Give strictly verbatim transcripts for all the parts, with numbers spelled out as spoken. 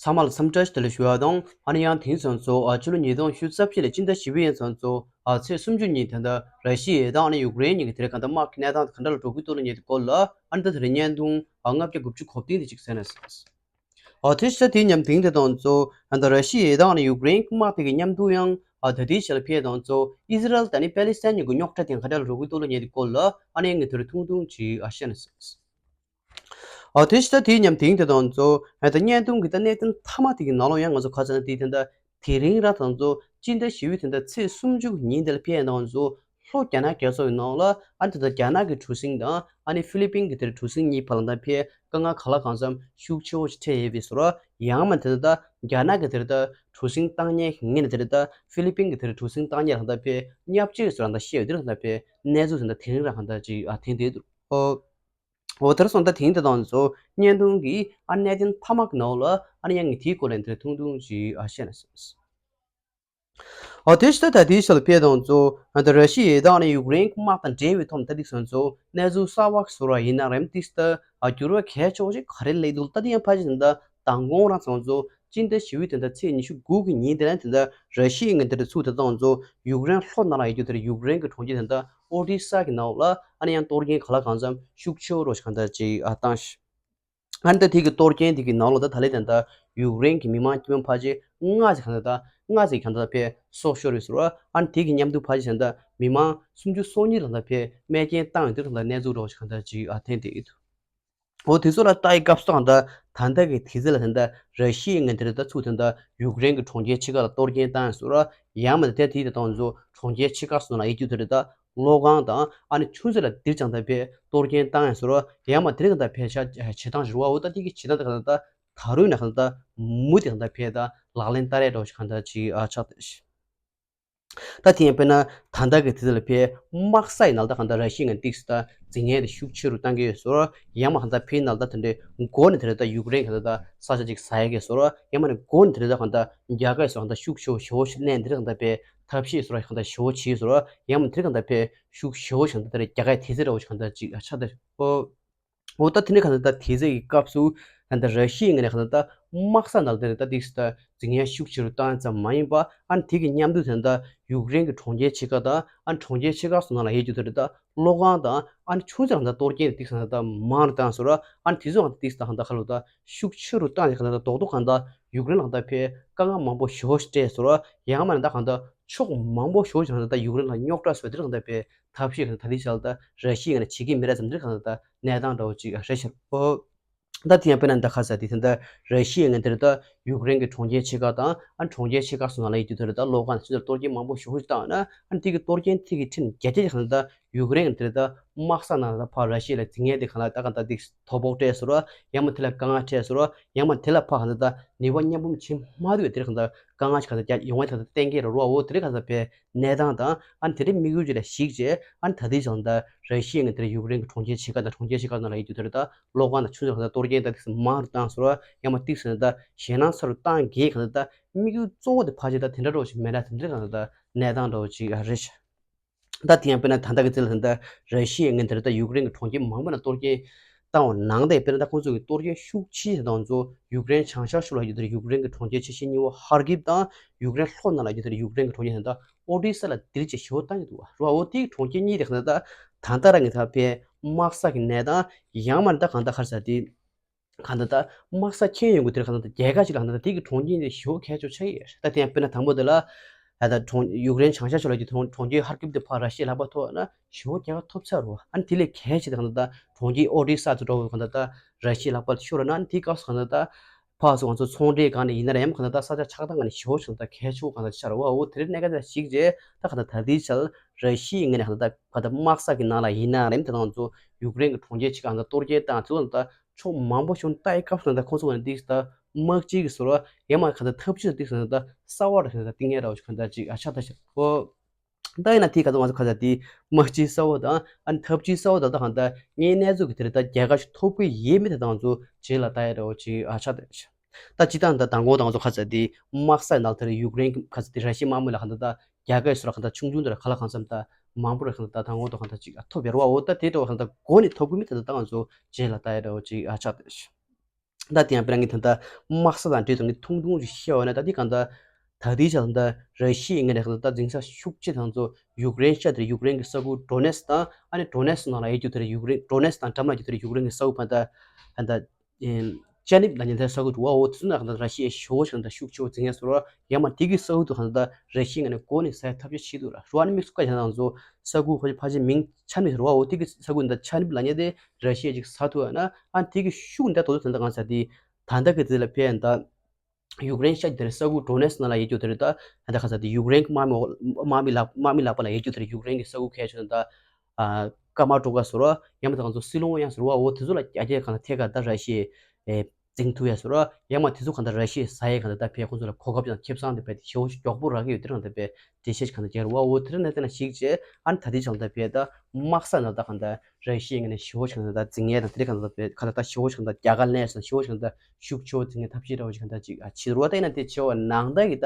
ཚང་མ་ལ་འཚམས་འདྲི་ཞུ་བ་དང་། ཨ་ནི་ཡང་དེང་སང་ཚོ་ཨ་ཕྱི་ལོ་ཉིས་སྟོང་ཉི་ཤུ་རྩ་བཞི་ལོའི་སྤྱི་ཟླ་བཞི་པའི་ཡང་སང་ཚོ་ཨ་ཚེས་སུམ་ཅུ་ཉིན་ད་ལྟ་ར་ཤི་ཡ་དང་ཨ་ནི་ཡུཀ་རེན་གཉིས་ཀྱི་དེ་རིང་གང་ལྟར་དམག་གི་གནས་སྟངས་ག་འདྲ་ལ་འགྲོ་གི་འདུག་ལ་ཉེ་དུ་སྐོར་ལ་ཨ་ནི་ད་དེ་རིང་བརྙན་ཐུང་ཨ་ལྔ་བརྒྱ་དགུ་བཅུ་གོ་བདུན་དེ་ཅིག་གསན་ན་གསན། ཨ་དེ་ཕྱི་དེའི་མཉམ་དེང་དེ་དང་ཚོ་ཨ་ད་ར་ཤི་ཡ་དང་ཨ་ནི་ཡུཀ་རེན་དམག་དེ་གི་མཉམ་དུ་ཡང་ཨ་ད་དེའི་ཆ་ལ་ཕེབས་དང་ཚོ་ཨི་ཟི་རལ་དང་ཨ་ནི་པེ་ལི་སི་ཐན་གཉིས་ཀྱི་རྙོག་དྲ་དེ་ག་འདྲ་ལ་འགྲོ་གི་འདུག་ལ་ཉེ་དུ་སྐོར་ལ་ཨ་ནི་ངས་དེ་རིང་ཐུང་ཐུང་ཅིག་ཨ་བཤད་ན་གསན། ཨ་དེ་ཕྱི་ད་དེའི་མཉམ་དེང་དེ་དང་ཚོ་ཨ་ད་བརྙན་ཐུང་གི་ད་གནད་དོན་མཐའ་མ་དེ་གི་ནང་ལོགས་ཡང་ང་ཚོ་ག་ཚོད་ན་དེ་དེ་འདྲ་དེ་རིང་ར་དང་ཚོ་སྤྱི་ཟླ་བཞི་པའི་དེ་འདྲ་ཚེས་སུམ་ཅུ་ཉིན་དེ་ལ་ཕེབས་དང་ཚོ་ལྷོ་རྒྱ་ནག་རྒྱལ་ཚོགས་ཀྱི་ནང་ལ་ཨ་ནི་ད་ལྟ་རྒྱ་ནག་གི་གྲུ་གཟིངས་དང་ཨ་ནི་ཧྥི་ལི་པིན་གྱི་དེར་གྲུ་གཟིངས་གཉིས་བར་ལ་ད་ཕེབས་དཀའ་ངལ་ག་ལ་གང་འཚམ་ཤུགས་ཆེ་བོ་ཞིག་འཕྲད་ཡོད་པའི་བཟོ་འདྲ། ཡང་མ་དེ་ད་ལྟ་རྒྱ་ནག་གི་དེར་ད་གྲུ་གཟིངས་བཏང་མཁན་ངོས་ནས་དེར་ད་ཧྥི་ལི་པིན་གྱི་དེར་གྲུ་གཟིངས་བཏང་མཁན་ལ་ད་ཕེབས་བརྙས་བཅོས་བཟོ་འདྲ་ད་བཤད་ཡོད་དེ་ལ་ད་ཕེབས་གནས་ཚུལ་དེ་ད་དེ་རིང་ར་གང་ད་ཅིག་ཨ་ཐེངས་དེ་འདུག་ཨོ། འོ་དེར་སོང་ད་དེང་དེ་དང་ཚོ་བརྙན་ཐུང་གི་ཨ་གནད་དོན་མཐའ་མ་གི་ནང་ལ་ཨ་ནི་ཡང་ངས་དེའི་སྐོར་ལ་དེ་ཐུང་ཐུང་ཅིག་ཨ་བཤད་ན་གསན། ཨོ་དེ་ཕྱི་ད་ལྟ་དེའི་ཆ་ལ་ཕེབས་དང་ཚོ་ཨ་ད་ར་ཤི་ཡ་དང་ཨ་ནི་ཡུཀ་རེན་དམག་དང་འབྲེལ་བའི་ཐོག་ད་དེ་སོང་ཚོ་གནས་ཚུལ་གསར་བ་བཟོ་འདྲ་ཡིན་ན་རེམ་ཏིག་ད་ཨ་འགྱུར་བ་གལ་ཆེ་བོ་ཞིག་ག་རེ་སླེབས་འདུག་ད་དེ་ཡང་ཕལ་ཆེར་ད་མདང་དགོང་རང་སོང་ཚོ་སྤྱི་ཟླ་བཞི་པའི་དེ་འདྲ་ཚེས་ཉི་ཤུ་དགུ་གི་ཉིན་དེ་ལ་དེ་འདྲ་ར་ཤི་ཡའི་ངན་དེ་འདྲ་ཚུགས་དེ་དང་ཚོ་ཡུཀ་རེན་ལྷོ་ནང་ལ་ཡོད་རྒྱུ་དེར་ཡུཀ་རེན་གྱི་གྲོང་ཁྱེར་དེ་འདྲ་ཨོ་ཌི་ས་གི་ནང་ལ་ཨ་ནི་ཡང་གཏོར་སྐྱོན་ག་ལ་གང་འཚམ་ཤུགས་ཆེ་བོ་རོ་ཞིག་གང་འདྲ་ཅིག་ཨ་བཏང་ཤག་ཨ་ནི་ད་དེ་གི་གཏོར་སྐྱོན་དེ་གི་ནང་ལ་ད་ད་ལེ་དེ་འདྲ་ཡུཀ་རེན་གྱི་མི་མང་དཀྱུས་མ་ཕལ་ཆེར་ལྔ་ཞིག་གང་འདྲ་ད་ལྔ་ཞིག་གང་འདྲ་ཕེ་སྲོག་ཤོར་རེད་ཟེར་བ། ཨ་ནི་དེ་གི་མཉམ་དུ་ཕལ་ཆེར་ད་མི་མང་སུམ་ཅུ་སོ་གཉིས་ལ་ད་ཕེ་རྨས་སྐྱོན་བཏང་ཡོད་དེ་གང་འདྲ་གནས་ཚུལ་རོ་ཞིག་གང་འདྲ་ཅིག་ཨ་ཐེངས་དེ་ཡིན་འདུག་འོ་དེ་ཚོ་ལ་ལྟ་ཡི་སྐབས་སུ་ད་ད་ལྟ་གི་དུས་ཚོད་ལ་ད་ལྟ་ར་ཤི་ཡའི་ངན་དེ་རེད་ད་ཚུགས་དེ་འདྲ་ཡུཀ་རེན་གྱི་གྲོང་ཁྱེར་ཕྱེད་ཀ་ལ་གཏོར་སྐྱོན་བཏང་ཡོད་ཟེར་བ། ཡང་མ་དེ་དེ་དེ་དང་ཚོ་གྲོང་ཁྱེར་ཕྱེད་ཀ་སོང་ན་ཡིད་རྒྱུ་དེ་རེད་ད་གློག་ཁང་དང་ཨ་ནི་ཆུ་མཛོད་ལ་དེར་ཀྱང་ད་ཕེ་གཏོར་སྐྱོན་བཏང་ཡོད་ཟེར་བ། ཡང་མ་དེ་རིང་ད་ཕེ་ཤ་བྱེད་སྟངས་ཞུ་བ་འོ་ད་དེ་གི་བྱེད་སྟངས་དེ་ག་ད་ད་རུང་ན་ག་ད་མུ་དེ་ག་ད་ཕེ་ད་ལག་ལེན་བསྟར་ཡས་འདྲ་བོ་ཞིག་ག་ད་ཅིག་ཨ་ཆགས་ཏེ། ད་དེ་ཡང་དཔེར་ན་ད་ལྟ་གི་དུས་ཚོད་ལ་ཕེ་དམག་ས་ཡི་ནང་ད་གང་ལྟར་ར་ཤི་ཡ་ངན་ཏིག་སི་ད་འཛིང་ཡས་དེ་ཤུགས་ཆེ་རུ་བཏང་གི་ཡོད་ཟེར། ཡང་མ་གང་ལྟར་ཕེ་ནང་ད་དེ་འདྲའི་མགོ་ནས་དེ་རེད་ད་ཡུཀ་རེན་གང་ལྟར་ད་ས་ཆ་ཅིག་ཟ་ཡས་གི་ཟེར། ཡང་མ་ནས་མགོ་ནས་དེ་རེད་ད་གང་ལྟར་རྒྱ་གར་ཟེར་གང་ལྟར་ཤུགས་ཆེ་བོ་ཞེ་བོ་ཞིག་ལེན་དེ་རེད་གང་ལྟར་ཕེ་ཐབས་ཤེས་ཟེར་གང་ལྟར་ཞེ་བོ་བྱས་ཟེར། ཡང་མ་དེ་རེད་གང་ལྟར་ཕེ་ཤུགས་ཞེ་བོ་ཞིག་གང་ལྟར་དེ་རེད་རྒྱ་གར་དེ་ཚེ་ར་བོ་ཞིག་གང་ལྟར་ཅིག་ཆགས་ད། འོ་ད་དེ་ནས་གང་ལྟར་ད་དེ་ཚེ་གི་སྐབས་སུ་གང་ལྟར་ར་ཤི་ཡའི་ངོས་ནས་གང་ལྟར་ད་དམག་ས་ནང་དེ་རེད་ད་ཏིག་སི་ད་འཛིང་ཡས་ཤུགས་ཆེ་རུ་བཏང་ཙམ་མ་ཡིན་པ། ཨ་ནི་དེ་གི་མཉམ་དུ་དེ་ད་ཡུཀ་རེན་གྱི་གྲོང་ཁྱེར་ཕྱེད་ཀ་དང་ཨ་ནི་གྲོང་ཁྱེར་ཕྱེད་ཀ་སོང་ན་ལ་ཡོད་རྒྱུ་དེ་རེད་ད་གློག་ཁང་དང་ཨ་ནི་ཆུ་མཛོད་ལ་ད་གཏོར་སྐྱོན་ཏིག་སི་གང་ལྟར་ད་མང་རུ་བཏང་ཟེར། ཨ་ནི་དེ་ཚོ་གང་ལྟར་ཏིག་སི་ད་གང་ལྟར་ཁ་ལོ་ད་ཤུགས་ཆེ་རུ་བཏང་ཡས་གང་ལྟར་ད་རྡོག་རྡོག་གང་ལྟར་ཡུཀ་རེན་ལ་གང་ལྟར་ཕེ་དཀའ་ངལ་མང་པོ་ཞེ་བོ་ཞིག་སྤྲད་ཟེར། ཡང་མ་ནས་ད་གང་ལྟར་ཕྱོགས་མང་པོ་ཞེ་བོ་ཞིག་གང་ལྟར་ད་ཡུཀ་རེན་ལ་རྙོག་དྲ་བཟོས་དེ་གང་ལྟར་ཕེ་ཐབས་ཤེས་གང་ལྟར་ད་དེ་ཆ་ལ་ད་ར་ཤི་ཡའི་ངོས་ནས་བྱེད་ཀྱི་མི་རེད་ཙམ་དེ་གང་ལྟར་ད་གནས་སྟངས་འདྲ་བོ་ཅིག་རེད་ཤག་འོ། ད་དེ་ཡང་དཔེར་ན་ད་ཁ་ས་དེ་ད་ར་ཤི་ཡའི་ངོས་དེ་རེད་ད་ཡུཀ་རེན་གྱི་གྲོང་ཁྱེར་ཕྱེད་ཀ་དང་ཨ་གྲོང་ཁྱེར་ཕྱེད་ཀ་སོང་ན་ལ་ཡོད་རྒྱུ་དེ་རེད་ད་གློག་ཁང་དང་ཆུ་མཛོད་གཏོར་སྐྱོན་མང་པོ་ཞེ་པོ་ཞིག་བཏང་ཡོད་ན་ཨ་དེ་གི་གཏོར་སྐྱོན་དེ་གི་ཁྲིམས་རྒྱ་སྐྱེད་ཀྱི་ཁ་ད་ཡུཀ་རེན་གྱི་དེ་རེད་ད་དམག་ས་ནང་ལ་ཕར་ར་ཤི་ཡ་ལ་འཛིང་ཡས་དེ་གང་ལ་ད་གང་ལྟར་དེ་དོ་ཕོག་སྤྲད་ཟེར་རོ། ཡང་མ་དེ་ལ་དཀའ་ངལ་འཕྲད་ཟེར་རོ། ཡང་མ་དེ་ལ་ཕར་གང་ལྟར་ད་ནུས་པ་མཉམ་སྤུངས་བྱེད་མ་ཐུབ་པའི་དེ་རེད་གང་ལྟར་དཀའ་ངལ་ཞིག་གང་ལྟར་རྒྱ་ཡོང་བའི་གང་ལྟར་གཏན་འཁེལ་རེད་རོ། འོ་དེ་རེད་གང་ལྟར་པའི་གནས་སྟངས་དང་ཨ་ནི་དེ་རིང་དམིགས་ཡུལ་ཅིག་ལ་གཞིགས་བྱས་ཨ་ནི་ད་ལྟའི་ཆ་ལ་ད་ར་ཤི་ཡ་ངོས་དེར་ཡུཀ་རེན་གྱི་གྲོང་ཁྱེར་ཕྱེད་ཀ་དང་གྲོང་ཁྱེར་ཕྱེད་ཀ་ནང་ལ་ཡོད་རྒྱུ་དེ་རེད་ད་གློག་ཁང་དང་ཆུ་མཛོད་ཁང་དང་གཏོར་སྐྱོན་ད་ཏིག་སེ་མང་རུ་བཏང་ཟེར་རོ། ཡང་མ་ཏིག་སེ་ད་ཞེད་སྣང་ཚ་རུ་བཏང་གི་གང་ལྟར་ད་དམིགས་ཡུལ་གཙོ་བོ་དེ་ཕལ་ཆེར་ད་དེ་འདྲ་འདྲ་བོ་ཞིག་མེད་ན་དེ་འདྲ་གང་ལྟར་ད་གནས་སྟངས་འདྲ་བོ་ཅིག་རེད་ཤག་ད་དེ་ཡང་དཔེར་ན་ད་ལྟ་གི་ཚེ་ལ་ད་ལྟ་ར་ཤི་ཡའི་ངོས་དེ་རེད་ད་ཡུཀ་རེན་གྱི་གྲོང་ཁྱེར་མང་པོ་ནང་གཏོར་སྐྱོན་བཏང་བ་ནང་དེ་དཔེར་ན་ད་ཁོང་ཚོ་གི་གཏོར་སྐྱོན་ཤུགས་ཆེ་དང་ཚོ་ཡུཀ་རེན་བྱང་ཤར་ཕྱོགས་ལ་ཡོད་དེ་ཡུཀ་རེན་གྱི་གྲོང་ཁྱེར་ཆེ་ཤོས་གཉིས་པོ་ཧར་ཀིབ་དང་ཡུཀ་རེན་ལྷོ་ནང་ལ་ཡོད་དེ་ཡུཀ་རེན་གྱི་གྲོང་ཁྱེར་ད་ལྟ་ཨོ་ཌི་ས་ལ་དེ་རིགས་ཀྱི་ཞེ་པོ་བཏང་གི་འདུག་བ། རོ་འོ་དེའི་གྲོང་ཁྱེར་གཉིས་དེ་གང་ལྟར་ད་ད་ལྟ་རང་གི་ད་ཕའི་དམག་ས་གི་གནས་སྟངས་ཡང་མ་ད་གང་ལྟར་ག་རེ་ཟེར་དེ། གང་ལྟར་ད་དམག་ས་ཁྱོན་ཡོང་གི་དེར་གང་ལྟར་རྒྱལ་ཁ་ཅིག་ལ་གང་ལྟར་དེ་གི་གྲོང་ཁྱེར་དེ་ཞེ་པོ་གལ་ཆེ་ཆགས་ཡོད། ད་དེ་ཡང་དཔེར་ན་དང་པོ་དེ་ལ་ད་ལྟ་གྲོང་ཡུཀ་རེན་བྱང་ཤར་ཕྱོགས་ལ་གི་གྲོང་གྲོང་ཁྱེར་ཧར་ཀིབ་དེ་ཕར་ར་ཤི་ཡའི་ལག་པ་ཐོབ་ན་ཞེ་པོ་རྒྱལ་ཁ་ཐོབ་ཚར་རོ། ཨ་ནི་དེ་ལས་གལ་ཆེ་དེ་གང་ལྟར་ད་གྲོང་ཁྱེར་ཨོ་ཌི་ས་ཚོ་འདྲ་བོ་གང་ལྟར་ད་ར་ཤི་ཡའི་ལག་པ་ཤོར་ན་ཨ་ནི་དེའི་སྐབས་སུ་གང་ལྟར་ད་ཕར་ཚུར་ང་ཚོ་ཚོང་འབྲེལ་སྒང་ནས་ཡིན་ན་ར་ཡང་གང་ལྟར་ད་ས་ཆ་ཆགས་སྟངས་སྒང་ནས་ཞེ་པོ་ཞིག་ད་གལ་ཆེ་བོ་གང་ལྟར་ཆགས་རོ། འོ་དེ་རིང་གནད་འགག་ཅིག་བྱས་ད་གང་ལྟར་ད་ལྟའི་ཆར་ར་ཤི་ཡའི་ངོས་ནས་གང་ལྟར་ད་གང་ལྟར་དམག་ས་གི་ནང་ལ་ཡིན་ན་ར་ཡང་དེ་དང་ཚོ་ཡུཀ་རེན་གྱི་གྲོང་ཁྱེར་ཅིག་གང་ལྟར་གཏོར་སྐྱོན་བཏང་ཚུལ་ད་ཕྱོགས་མང་པོ་བྱུང་། ད་ཡི་སྐབས་སུ་ད་ཁོང་ཚོ་ངོས་ནས་ཏིག་ད་དམག་སྤྱི་གི་ཟུར་ཡང་མ་ག་ད་ཐབས་ཇུས་ཏིག་ད་གསར་བ་ར་ད་ཏིང་ངེ་ར་བ་ཞིག་ག་ད་ཅིག་ཨ་ཆགས་ད་ཤག་ཨོ། ད་ཡིན་ན་དེ་ག་ད་ང་ཚོ་ག་ད་དེ་དམག་སྤྱི་གསར་བ་དང་ཨ་ནི་ཐབས་ཇུས་གསར་བ་ད་ད་གང་ད་ངའི་གནས་ཚུལ་གི་དེ་རེད་ད་རྒྱལ་ཁ་ཞིག་ཐོབ་གི་ཡོད་མེད་ད་ང་ཚོ་རྗེས་ལ་ལྟ་ཡ་ར་བ་ཅིག་ཨ་ཆགས་ད་ཤག་ད་སྤྱི་བཏང་ད་དང་གོ་ད་ང་ཚོ་ག་ད་དེ་དམག་ས་ནང་དེ་རེད་ཡུཀ་རེན་ག་ད་དེ་ར་ཤི་དམག་མི་ལ་ག་ད་ད་རྒྱལ་ཁ་ཞིག་ར་ག་ད་ཆུང་ཆུང་དེ་ར་ག་ལ་གང་འཚམ་ད་མང་པོ་ར་ག་ད་ད་དང་གོ་ད་ག་ད་ཅིག་ཨ་ཐོབ་ཡ་ར་བ། འོ་ད་དེ་འདྲ་བ་ག་ད་གོ་ནས་ཐོབ་གི་མེད་ད་ད་ང་ཚོ་རྗེས་ལ་ལྟ་ཡ་ར་བ་ཅིག་ཨ་ཆགས་ད་ཤག་ད་དེ་ཡང་དཔེར་ན་ངས་ད་ལྟ་དམག་ས་དང་འབྲེལ་ཐོག་ནས་ཐུང་ཐུང་ཞིག་བཤད་པ་ན། ད་དེ་གང་ལྟར་ད་ལྟའི་ཆ་ལ་ད་ར་ཤི་ཡའི་ངོས་ནས་གང་ལྟར་ད་འཛིང་ས་ཤུགས་ཆེ་དང་ཚོ་ཡུཀ་རེན་ཤ་དེ་རེད། ཡུཀ་རེན་གྱི་ས་ཁུལ་ཌོ་ནེ་སི་དང་། ཨ་ནི་ཌོ་ནེ་སི་ནང་ལ་ཡོད་རྒྱུ་དེ་རེད། ཡུཀ་རེན་ཌོ་ནེ་སི་དང་འགྲམ་ལ་ཡོད་རྒྱུ་དེ་རེད། ཡུཀ་རེན་གྱི་ས་ཁུལ་ཕ་ད་ད་ཅ་ནིབ་ལབ་མཁན་དེ་ས་ཁུལ་འདུག་བ། འོ་དེ་ཚོ་ནང་གང་ལྟར་ར་ཤི་ཡའི་ཞེ་པོ་ཞིག་གང་ལྟར་ཤུགས་ཆེ་བོ་འཛིང་ཡས་བཟོ་འདྲ། ཡང་མ་དེ་གི་ས་ཁུལ་དུ་གང་ལྟར་ར་ཤི་ཡའི་ངོས་ནས་འགོ་ནས་ཟ་ཡས་ཐབས་ཤེས་བྱེད་འདུག་ར། རུ་ཨ་ནི་དམིགས་སུ་བཀར་བྱས་ན་ང་ཚོ་ས་ཁུལ་ཁོ་ཕལ་ཆེར་མིང་ཆ་མེད་རུ་བ། འོ་དེ་གི་ས་ཁུལ་འདི་ཆ་ནིབ་ལབ་མཁན་དེ་ར་ཤི་ཡས་ཅིག་ཟ་ཐུབ་ཡ་ན། ཨ་དེ་གི་ཤུགས་འདི་དོ་དོ་དོན་དག་གང་ཟེར་དེ། ད་ལྟ་གི་དེ་ལ་ཕེ་ཡ་ད་ཡུཀ་རེན་ཤ་དེ་རེད། ས་ཁུལ་ཌོ་ནེ་སི་ནང་ལ་ཡོད་རྒྱུ་དེ་རེད། ད་ད་ལྟ་ག་ས་དེ་ཡུཀ་རེན་གྱི་དམག་མི་འོག་དམག་མི་ལག་དམག་མི་ལག་པ་ལ་ཡོད་རྒྱུ་དེ་རེད། ཡུཀ་རེན་གྱི་ས་ཁུལ་གལ་ཆེ་ན་ད་ཨ་ཀ་མ་ཀྲོ་ཀ་ཟེར་རོ། ཡང་མ་ད་ང་ཚོ་སི་ལོང་ཡང་ཟེར་རོ། འོ་དེ་ཚོ་ལ་རྒྱ་སྐྱེད་གང་ལ་ཐད་ཀ་ད་ར་ཤི་ཡས་འཛིང་ཐུབ་ཡ་ཟེར་རོ། ཡང་མ་དེ་ཚོ་གང་ལྟར་ར་ཤི་ཡས་ཟ་ཡས་གང་ལྟར་ད་ཕེ་ཁོང་ཚོ་ལ་གོ་སྐབས་ཀྱང་ཁེ་བཟང་དེ་ཕེ་དེ་ཞེ་པོ་མགྱོགས་པོ་རག་གི་ཡོད། དེ་རང་ད་ཕེ་དེ་ཤེས་གང་ལྟར་རྒྱལ་རོ། འོ་དེ་རེད། ན་དེ་ན་ཞིག་བྱས། ཨ་ནི་ད་དེ་ཆ་ལ་ད་ཕེ་ད་དམག་ས་ན་ད་གང་ལྟར་ར་ཤི་ཡའི་ངོས་ནས་ཞེ་པོ་ཞིག་ད་འཛིང་ཡས་དང་། དེ་རིང་གང་ལྟར་ཁ་ལ་ད་ཞེ་པོ་ཞིག་ད་རྒྱ་གར་ལས་སོང་ཞེ་པོ་ཞིག་ད་ཤུགས་ཆེ་བོ་འཛིང་ཡས་ཐབས་ཤེས་འདྲ་བོ་ཞིག་གང་ལྟར་ཅིག་ཨ་བྱེད་རོ། ད་ཡིན་ན་དེ་ཆེ་བ་ནང་ད་གི་ད་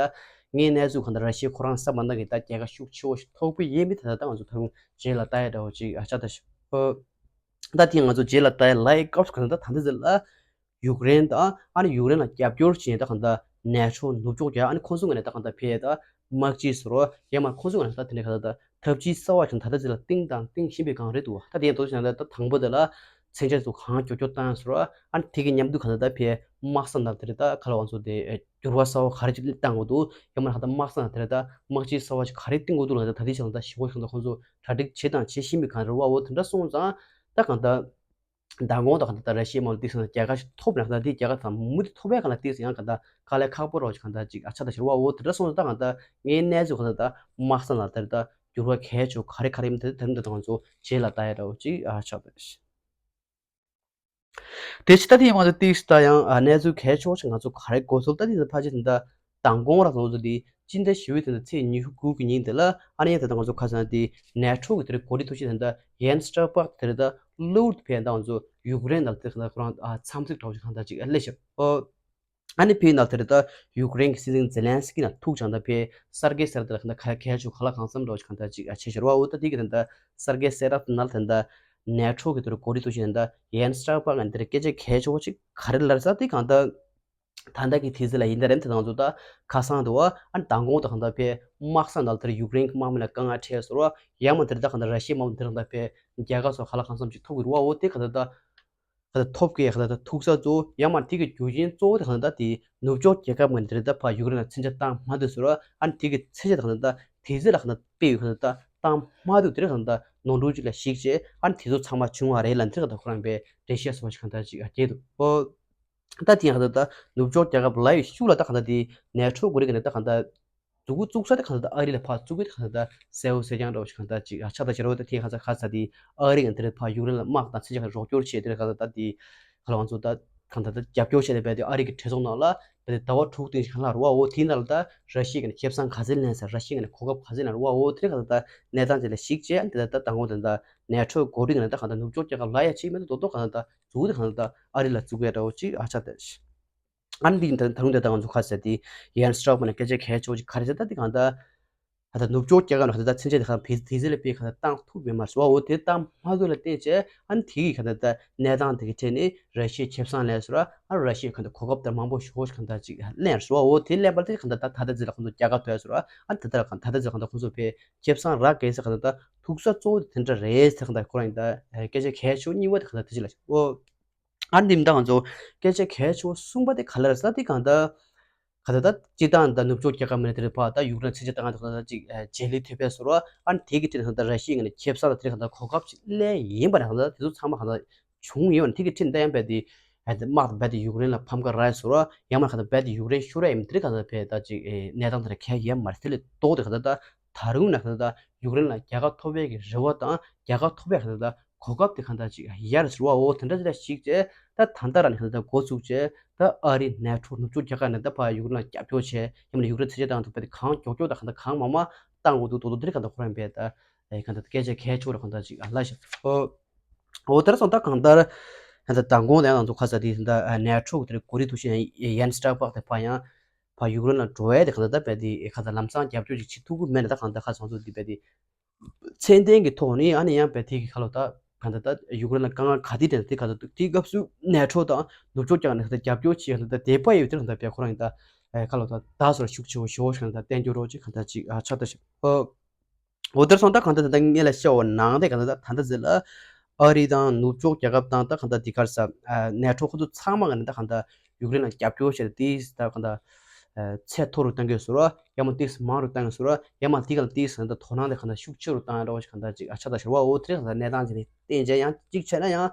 ངའི་གནས་ཚུལ་གང་ལྟར་ར་ཤི་ཡ་ཁོ་རང་བསམ་པ་ནང་གི་ད་རྒྱལ་ཁ་ཤུགས་ཆེ་བོ་ཞིག་ཐོབ་ཀྱི་ཡོད་མེད་ད་ད་ང་ཚོ་ད་རུང་རྗེས་ལ་ལྟ་ཡས་འདྲ་བོ་ཅིག་ཨ་ཆགས་ད་ཤག་ད་དེ་ང་ཚོ་རྗེས་ལ་ལྟ་ཡས་ལ་ཡི་སྐབས་སུ་གང་ལྟར་ད་ད་འདི་ཟེར་ལ། ཡུཀ་རེན་དང་ཨ་ནི་ཡུཀ་རེན་ལ་རྒྱབ་སྐྱོར་བྱེད་ད་གང་ལྟར་ནེ་ཊོ་ནུབ་ཕྱོགས་རྒྱལ་ཁབ། ཨ་ནི་ཁོང་ཚོ་ངོས་ནས་ད་གང་ལྟར་ཕེ་ད་དམག་སྤྱི་ཟེར་རོ། ཡང་མ་ཁོང་ཚོ་ངོས་ནས་ད་དེ་འདྲའི་གང་ལྟར་ད་ཐབས་ཇུས་གསར་བ་ཞིག་ད་ལྟ་ཅིག་ལ་བཏིང་དང་བཏིང་བཞིན་པའི་སྒང་རེད་འདུག་ད་དེ་ཡང་དོ་ཞིག་ད་ད་དང་པོ་དེ་ལ་མཚོན་ཆ་ཚོ་གང་མགྱོགས་མགྱོགས་བཏང་ཟེར་རོ། ཨ་ནི་དེ་གི་མཉམ་དུ་གང་ལྟར་ད་ཕེ་དམག་ས་ནང་དེ་རེད། ད་ག་ལ་ང་ཚོ་དེ་འགྱུར་བ་གསར་བ་ག་རེ་ཅིག་བཏང་དགོས་འདུག་ཡང་མ་གང་ལྟར་དམག་ས་ནང་དེ་རེད། ད་དམག་སྤྱི་གསར་བ་ཞིག་ག་རེ་བཏིང་དགོས་འདུག་ལ་ད་ད་དེ་ཞིག་ད་ཞེ་པོ་ཞིག་ད་ཁོང་ཚོ་གྲ་སྒྲིག་བྱེད་དང་བྱེད་བཞིན་པའི་སྒང་རེད་བ། འོ་དེ་འདྲ་སོང་ཙང་ད་གང་ལྟར། མདང་དགོང་དང་གང་ལྟར་ད་ར་ཤི་ཡའི་དམག་ལ་ཏོག་ཙམ་རྒྱལ་ཁ་ཞིག་ཐོབ་ན། གང་ལྟར་དེའི་རྒྱལ་ཁ་དང་མུ་མཐུད་ཐོབ་པའི་སྒང་ལ་ཏོག་ཙམ་ཡང་གང་ལྟར་དཀའ་ལས་ཁག་པོ་རོགས་ཀྱི་གང་ལྟར་ཅིག་ཨ་ཆགས་ད་ཤར་བ། འོ་དེ་འདྲ་སོང་ཙང་ད་གང་ལྟར་ངའི་གནས་ཚུལ་གང་ལྟར་ད་དམག་ས་ལ་དེར་ད་འགྱུར་བ་གལ་ཆེ་ག་རེ་ག་རེ་ཡིན་དེ་དེ་རིང་འདི་ང་ཚོ་རྗེས་ལ་ལྟ་ཡ་འདྲ་བོ་ཅིག་ཨ་ཆགས་པ་རེད། དེ་ཕྱི་ད་དེ་ཡང་ང་ཚོ་ཏོག་ཙམ་ད་ཡང་ཨ་གནས་ཚུལ་གལ་ཆེ་བོ་ཞིག་ང་ཚོ་ག་རེ་གོ་ཐུབ། ད་དེ་ཕལ་ཆེར་དེ་འདྲ་མདང་དགོང་རང་ང་ཚོ་དེ་སྤྱི་ཟླ་བཞི་པའི་དེ་འདྲ་ཚེས་ཉི་ཤུ་དགུ་གི་ཉིན་དེ་ལ། ཨ་ནི་ཡང་དེ་ད་ང་ཚོ་ཁ་སང་དེ་ནེ་ཊོ་གི་དེ་རིང་འགོ་ཁྲིད་ཐུག་ཤིང་དེ་འདྲ་ཡན་སི་ཊོལ་ཊེན་བྷག་དེ་རེད། ད་གློ་བུར་དུ་ཕེ་ད་ང་ཚོ་ཡུཀ་རེན་དང་དེ་ག་ཁོ་རང་ཨ་འཚམས་གཟིགས་འདྲ་བོ་ཞིག་གང་ལྟར་ཅིག་སླེབས་ཤག་ཨོ། ཨ་ནི་ཕེ་ཡིན་ན་དེ་རེད། ད་ཡུཀ་རེན་གྱི་སྲིད་འཛིན་ཛེ་ལན་སི་ཀི་ནང་ཐུག་ཙང་ད་ཕེ་སར་གེ་སེ་ར་ཏ་ལ་གང་ལྟར་གལ་ཆེ་བོ་ག་ལ་གང་འཚམ་འདྲ་བོ་ཞིག་གང་ལྟར་ཅིག་ཨ་བྱས་ཤར་བ། འོ་ད་དེ་གི་དེ་འདྲ་སར་གེ་སེ་ར་ཏ་ནང་ལ་དེ་འདྲ་ནེ་ཊོ་གི་དེ་རུ་འགོ་ཁྲིད་ཐུག་ཤིང་དེ་འདྲ་ཡན་སི་ཊོལ་ཊེན་བྷག་ང་འདིར་སྐད་ཆ་གལ་ཆེ་བོ་ཅིག་ག་རེ་ལབ་ས། དེ་གང་ལྟར་ད་ལྟ་གི་དུས་ཚོད་ལ་ཡིན་ད་རེད། དེ་ང་ཚོ་ད་ཁ་སང་དུ་བ་ཨ་ནི་མདང་དགོང་དུ་གང་ལྟར་ཕེ་དམག་ས་ནང་དེར་ཡུཀ་རེན་གྱི་དམག་མི་ལ་དཀའ་ངལ་འཕྲད་ཟེར་བ། ཡང་མ་དེར་ད་གང་ལྟར་ར་ཤི་ཡའི་དམག་མི་དེ་གང་ལྟར་ཕེ་རྒྱལ་ཁ་སོགས་ག་ལ་གང་འཚམ་ཅིག་ཐོབ་ཀྱི་རེད་བ། འོ་དེ་གང་ལྟར་ད་གང་ལྟར་ཐོབ་ཀྱི་གང་ལྟར་ད་ཐུག་ས་གཙོ་བོ་ཡང་མ་དེ་གི་རྒྱུ་རྐྱེན་གཙོ་བོ་དེ་གང་ལྟར་ད་དེ་ནུབ་ཕྱོགས་རྒྱལ་ཁབ་ངོས་ནས་དེ་རེད། ད་ཕ་ཡུཀ་རེན་ལ་མཚོན་ཆ་བཏང་མ་འདོད་ཟེར་བ། ཨ་ནི་དེ་གི་མཚོན་ཆ་དེ་གང་ལྟར་ད་དེ་ཚོ་ལ་གང་ལྟར་དཔེ་ཡོད་གང་ལྟར་ད་བཏང་མ་འདོད། དེ་རེད། གང་ལྟར་ནོར་འཁྲུལ་ཅིག་ལ་གཞིགས་བྱས་ཨ་ནི་དེ་ཚོ་ཚང་མ་བྱུང་བ་རེད་ལབ། དེ་གང་ལྟར་ཁོ་རང་པའི་འགྲེལ་བཤད་སོགས་ཞིག་གང་ལྟར་ཅིག་ཨ་སྐྱེས་འདུག་ཨོ། ད་དེ་ཡང་གང་ལྟར་ད་ནུབ་ཕྱོགས་རྒྱལ་ཁབ་ལ་ཡི་ཤུགས་ལ་ད་གང་ལྟར་དེ་ནེ་ཊོ་གོ་རི་གི་ནས་ད་གང་ལྟར་མཛུབ་གུ་བཙུགས་ས་དེ་གང་ལྟར་ད་ཨ་རི་ལ་ཕར་བཙུགས་ཀྱི་དེ་གང་ལྟར་ད་གསལ་བོ་གསལ་རྐྱང་འདྲ་བོ་ཞིག་གང་ལྟར་ཅིག་ཨ་ཆགས་ད་ཤར་བ། ད་དེ་གང་ལྟར་ག་ས་དེ་ཨ་རི་གི་དེ་རེད་ཕར་ཡུཀ་རེན་ལ་དམག་དང་མཚོན་ཆ་གི་རོགས་སྐྱོར་བྱས་དེ་རེད། གང་ལྟར་ད་དེ་ག་ལ་ང་ཚོ་ད་གང་ལྟར་ད་རྒྱབ་སྐྱོར་བྱས་ཏེ་བས་དེ་ཨ་རི་གི་གྲོས་ཚོགས་ནང་ལ་བས་དེ་ཟླ་བ་དྲུག་སྟེང་ཞིག་གང་ལ་རུ་བ། འོ་དེའི་ནང་ལ་ད་ར་ཤི་ཡ་གི་ནས་ཁེ་བཟང་ག་ཚད་ལེན་ས། ར་ཤི་ཡ་གི་ནས་གོ་སྐབས་ག་ཚད་ལེན་རུ་བ། འོ་དེ་རེད། གང་ལྟར་ད་གནས་སྟངས་དེ་ལ་གཞིགས་བྱས་དེ་ལ་ད་དང་པོ་དེ་ད་ནེ་ཊོ་གོ་རི་གི་ནས་ད་གང་ལྟར་ནུབ་ཕྱོགས་རྒྱལ་ཁབ་ལ་ཡ་ཅིག་མེད་དུ་རྡོག་རྡོག་གང་ལྟར་ད་མཛུབ་གུ་དེ་གང་ལྟར་ད་ཨ་རི་ལ་བཙུགས་ཡ་འདྲ་བོ་ཅིག་ཨ་ཆགས་ད། ཨ་ནི་འདི་ད་ད་རུང་དེ་ད་ང་ཚོ་ཁ་ཟེར་དེ་ཡན་སི་ཊོལ་ཊེན་བྷག་ནས་སྐད་ཆ་གལ་ཆེ་བོ་ཅིག་ག་རེ་ཟེར་ད་དེ་གང་ལྟར་ད་ལྟ་ནུབ་ཕྱོགས་རྒྱལ་ཁབ་ནང་ད་ལྟ་མཚོན་ཆ་དེ་གང་ཕེ་དེ་ཚེ་ལ་ཕེ་གང་ལྟར་བཏང་ཐུབ་མེད་མ་རེད་བ། འོ་དེ་བཏང་མ་ཐུབ་ལ་བརྟེན་བྱས་ཨ་ནི་དེ་གི་གང་ལྟར་ད་གནས་སྟངས་དེ་གི་ཐད་ནས་ར་ཤི་ཡའི་ཁེ་བཟང་ལེན་ཟེར་བ། ཨ་ར་ཤི་ཡའི་གང་ལྟར་གོ་སྐབས་ལྟར་མང་པོ་ཞེ་པོ་ཞིག་གང་ལྟར་ཅིག་ལེན་ཟེར་བ། འོ་དེ་ལེན་པ་དེ་གང་ལྟར་ད་ད་ལྟ་ཚེ་ལ་ཁོང་ཚོ་རྒྱལ་ཁ་ཐོབ་ཟེར་བ། ཨ་ནི་ད་ལྟ་གང་ད་ལྟ་ཚེ་གང་ལྟར་ཁོང་ཚོ་ཕེ་ཁེ་བཟང་རག་གི་ཟེར་གང་ལྟར་ད་ཐུག་ས་གཙོ་བོ་དེ་དེ་འདྲ་རེད་ཟེར། གང་ལྟར་ཁོ་རང་ཡིན་ད་སྐད་ཆ་གལ་ཆེ་བོ་གཉིས་པ་དེ་གང་ལྟར་དེ་ཅིག་ལ་འོ། ཨ་ནི་འདི་མདང་ང་ཚོ་སྐད་ཆ་གལ་ཆེ་བོ་གསུམ་པ་དེ་ག་ལ་རེད་ཟེར་ན་དེ་གང་ལྟར་ག་ད་ད་སྤྱི་བཏང་ད་ནུབ་ཕྱོགས་རྒྱལ་ཁབ་མི་སྣ་དེ་རེད་ཕ་ད་ཡུཀ་རེན་མཚོན་ཆ་བཏང་ད་གང་ལྟར་ཅིག་བརྗེ་ལེན་ཐེབས་པས་ཟེར་བ། ཨ་ནི་དེ་གི་སྟེང་ནས་གང་ལྟར་ར་ཤི་ཡའི་ངོས་ནས་ཁེ་བཟང་ད་དེ་གང་ལྟར་གོ་སྐབས་ཅིག་ལེན་ཡིན་པ་ནས་གང་ལྟར་དེ་ཚོ་ཚང་མ་གང་ལྟར་བྱུང་ཡོད་པ་ནི་དེ་གི་སྟེང་ད་ཡང་རྦད་དེ་དམག་དང་རྦད་དེ་ཡུཀ་རེན་ལ་ཕམ་ཁ་རག་ཟེར་བ། ཡང་མ་གང་ལྟར་རྦད་དེ་ཡུཀ་རེན་ཤོར་ཡ་ཡིན་དེ་རེད། གང་ལྟར་ཕེ་ད་ཅིག་གནས་སྟངས་དེ་ལ་གལ་ཡོད་མ་རེད། དེ་ལས་ལྡོག་སྟེ་གང་ལྟར་ད་ད་རུང་ན་གང་ལྟར་ད་ཡུཀ་རེན་ལ་རྒྱལ་ཁ་ཐོབ་ཡས་ཀྱི་རེ་བ་དང་རྒྱལ་ཁ་ཐོབ་ཡས་གང་ལྟར་ད་གོ་སྐབས་དེ་གང་ལྟར་ཅིག་ཡར་ཟེར་བ། འོ་དེ་འདྲ་ཅིག་ལ་གཞིགས་བྱས་ད་ད་ལྟ་ར་ནས་གང་ལྟར་འགོ་བཙུགས་བྱས་ད་ཨ་རི་ནེ་ཊོ་ནུབ་ཕྱོགས་རྒྱལ་ཁབ་ནས་ད་ཕར་ཡུཀ་རེན་ལ་རྒྱབ་སྐྱོར་བྱས་ཡང་མིན་ན་ཡུཀ་རེན་མཚོན་ཆ་བཏང་ཐུབ་པ་དེ་གང་མགྱོགས་མགྱོགས་དང་གང་ལྟར་གང་མང་མང་བཏང་དགོས་འདུག་དོ་དོ་དེ་རིགས་གང་ལྟར་ཁོ་རང་བས་ད་གང་ལྟར་སྐད་ཆ་གལ་ཆེ་བོ་ར་གང་ལྟར་ཅིག་ལབ་ཤག་འོ་དེར་སོང་ད་གང་ལྟར་ད་མདང་དགོང་ད་ང་ཚོ་ཁ་ས་དེ་ད་ནེ་ཊོ་གི་དེ་གོ་རིམ་དུ་ཤེས་ཡན་སི་ཊོལ་ཊེན་བྷག་དེ་ཕར་ཡང་ཕར་ཡུཀ་རེན་ལ་འགྲོ་ཡས་དེ་གང་ལྟར་ད་བས་དེ་གང་ལྟར་ལམ་སང་རྒྱབ་སྐྱོར་ཅིག་བྱེད་ཐུབ་ཀྱི་མེད་ན་ད་གང་ལྟར་ཁ་སང་ཚོ་དེ་བས་དེ་ཚད་ལྡན་གྱི་ཐོག་ནས་ཨ་ནི་ཡང་བས་དེ་གི་ཁ་ལོ་ད་ གང་ལྟར་ད་ཡུཀ་རེན་ལ་དཀའ་ངལ་ག་དུས་འཕྲད་ན་དེ་ག་ལྟར་འདུག་དེའི་སྐབས་སུ་ནེ་ཊོ་དང་ནུབ་ཕྱོགས་ཀྱང་གང་ལྟར་རྒྱབ་སྐྱོར་བྱེད་གང་ལྟར་དད་པ་ཡོད་དེ་གང་ལྟར་བས་ཁོ་རང་ཡིན་ད་ག་ལ་ད་ད་སོར་ཤུགས་ཆེ་བོ་ཞེ་བོ་ཞིག་གང་ལྟར་བསྟན་རྒྱུ་རོགས་ཅིག་གང་ལྟར་ཅིག་ཨ་ཆགས་ད་ཞིག་འོ་དེར་སོང་ད་གང་ལྟར་ད་ངས་ལ་བཤད་འོ་ནང་དེ་གང་ལྟར་ད་ད་ལྟ་ཟེར་ལ་ཨ་རི་དང་ནུབ་ཕྱོགས་རྒྱལ་ཁབ་དང་ད་གང་ལྟར་དེ་གར་ས་ནེ་ཊོ་ཁོ་ཚོ་ཚང་མ་གང་ལྟར་ད་གང་ལྟར་ཡུཀ་རེན་ལ་རྒྱབ་སྐྱོར་བྱས་ཏེ་ད་གང་ལྟར་ཚད་མཐོ་རུ་གཏང་གི་ཟེར་བ་ཡང་མ་ཏིག་མང་རུ་གཏང་གི་ཟེར་བ་ཡང་མ་ཏིག་གང་ལྟར་ཏིག་གང་ལྟར་དོ་སྣང་དེ་གང་ལྟར་ཤུགས་ཆེ་རུ་གཏང་ཡ་འདྲ་བ་ཞིག་གང་ལྟར་ཅིག་ཨ་ཆགས་ད་ཞེ་བ་འོ་དེ་གང་ལྟར་གནས་སྟངས་ཅིག་ནས་བསྟན་བྱས་ཡང་གཅིག་བྱས་ན་ཡང་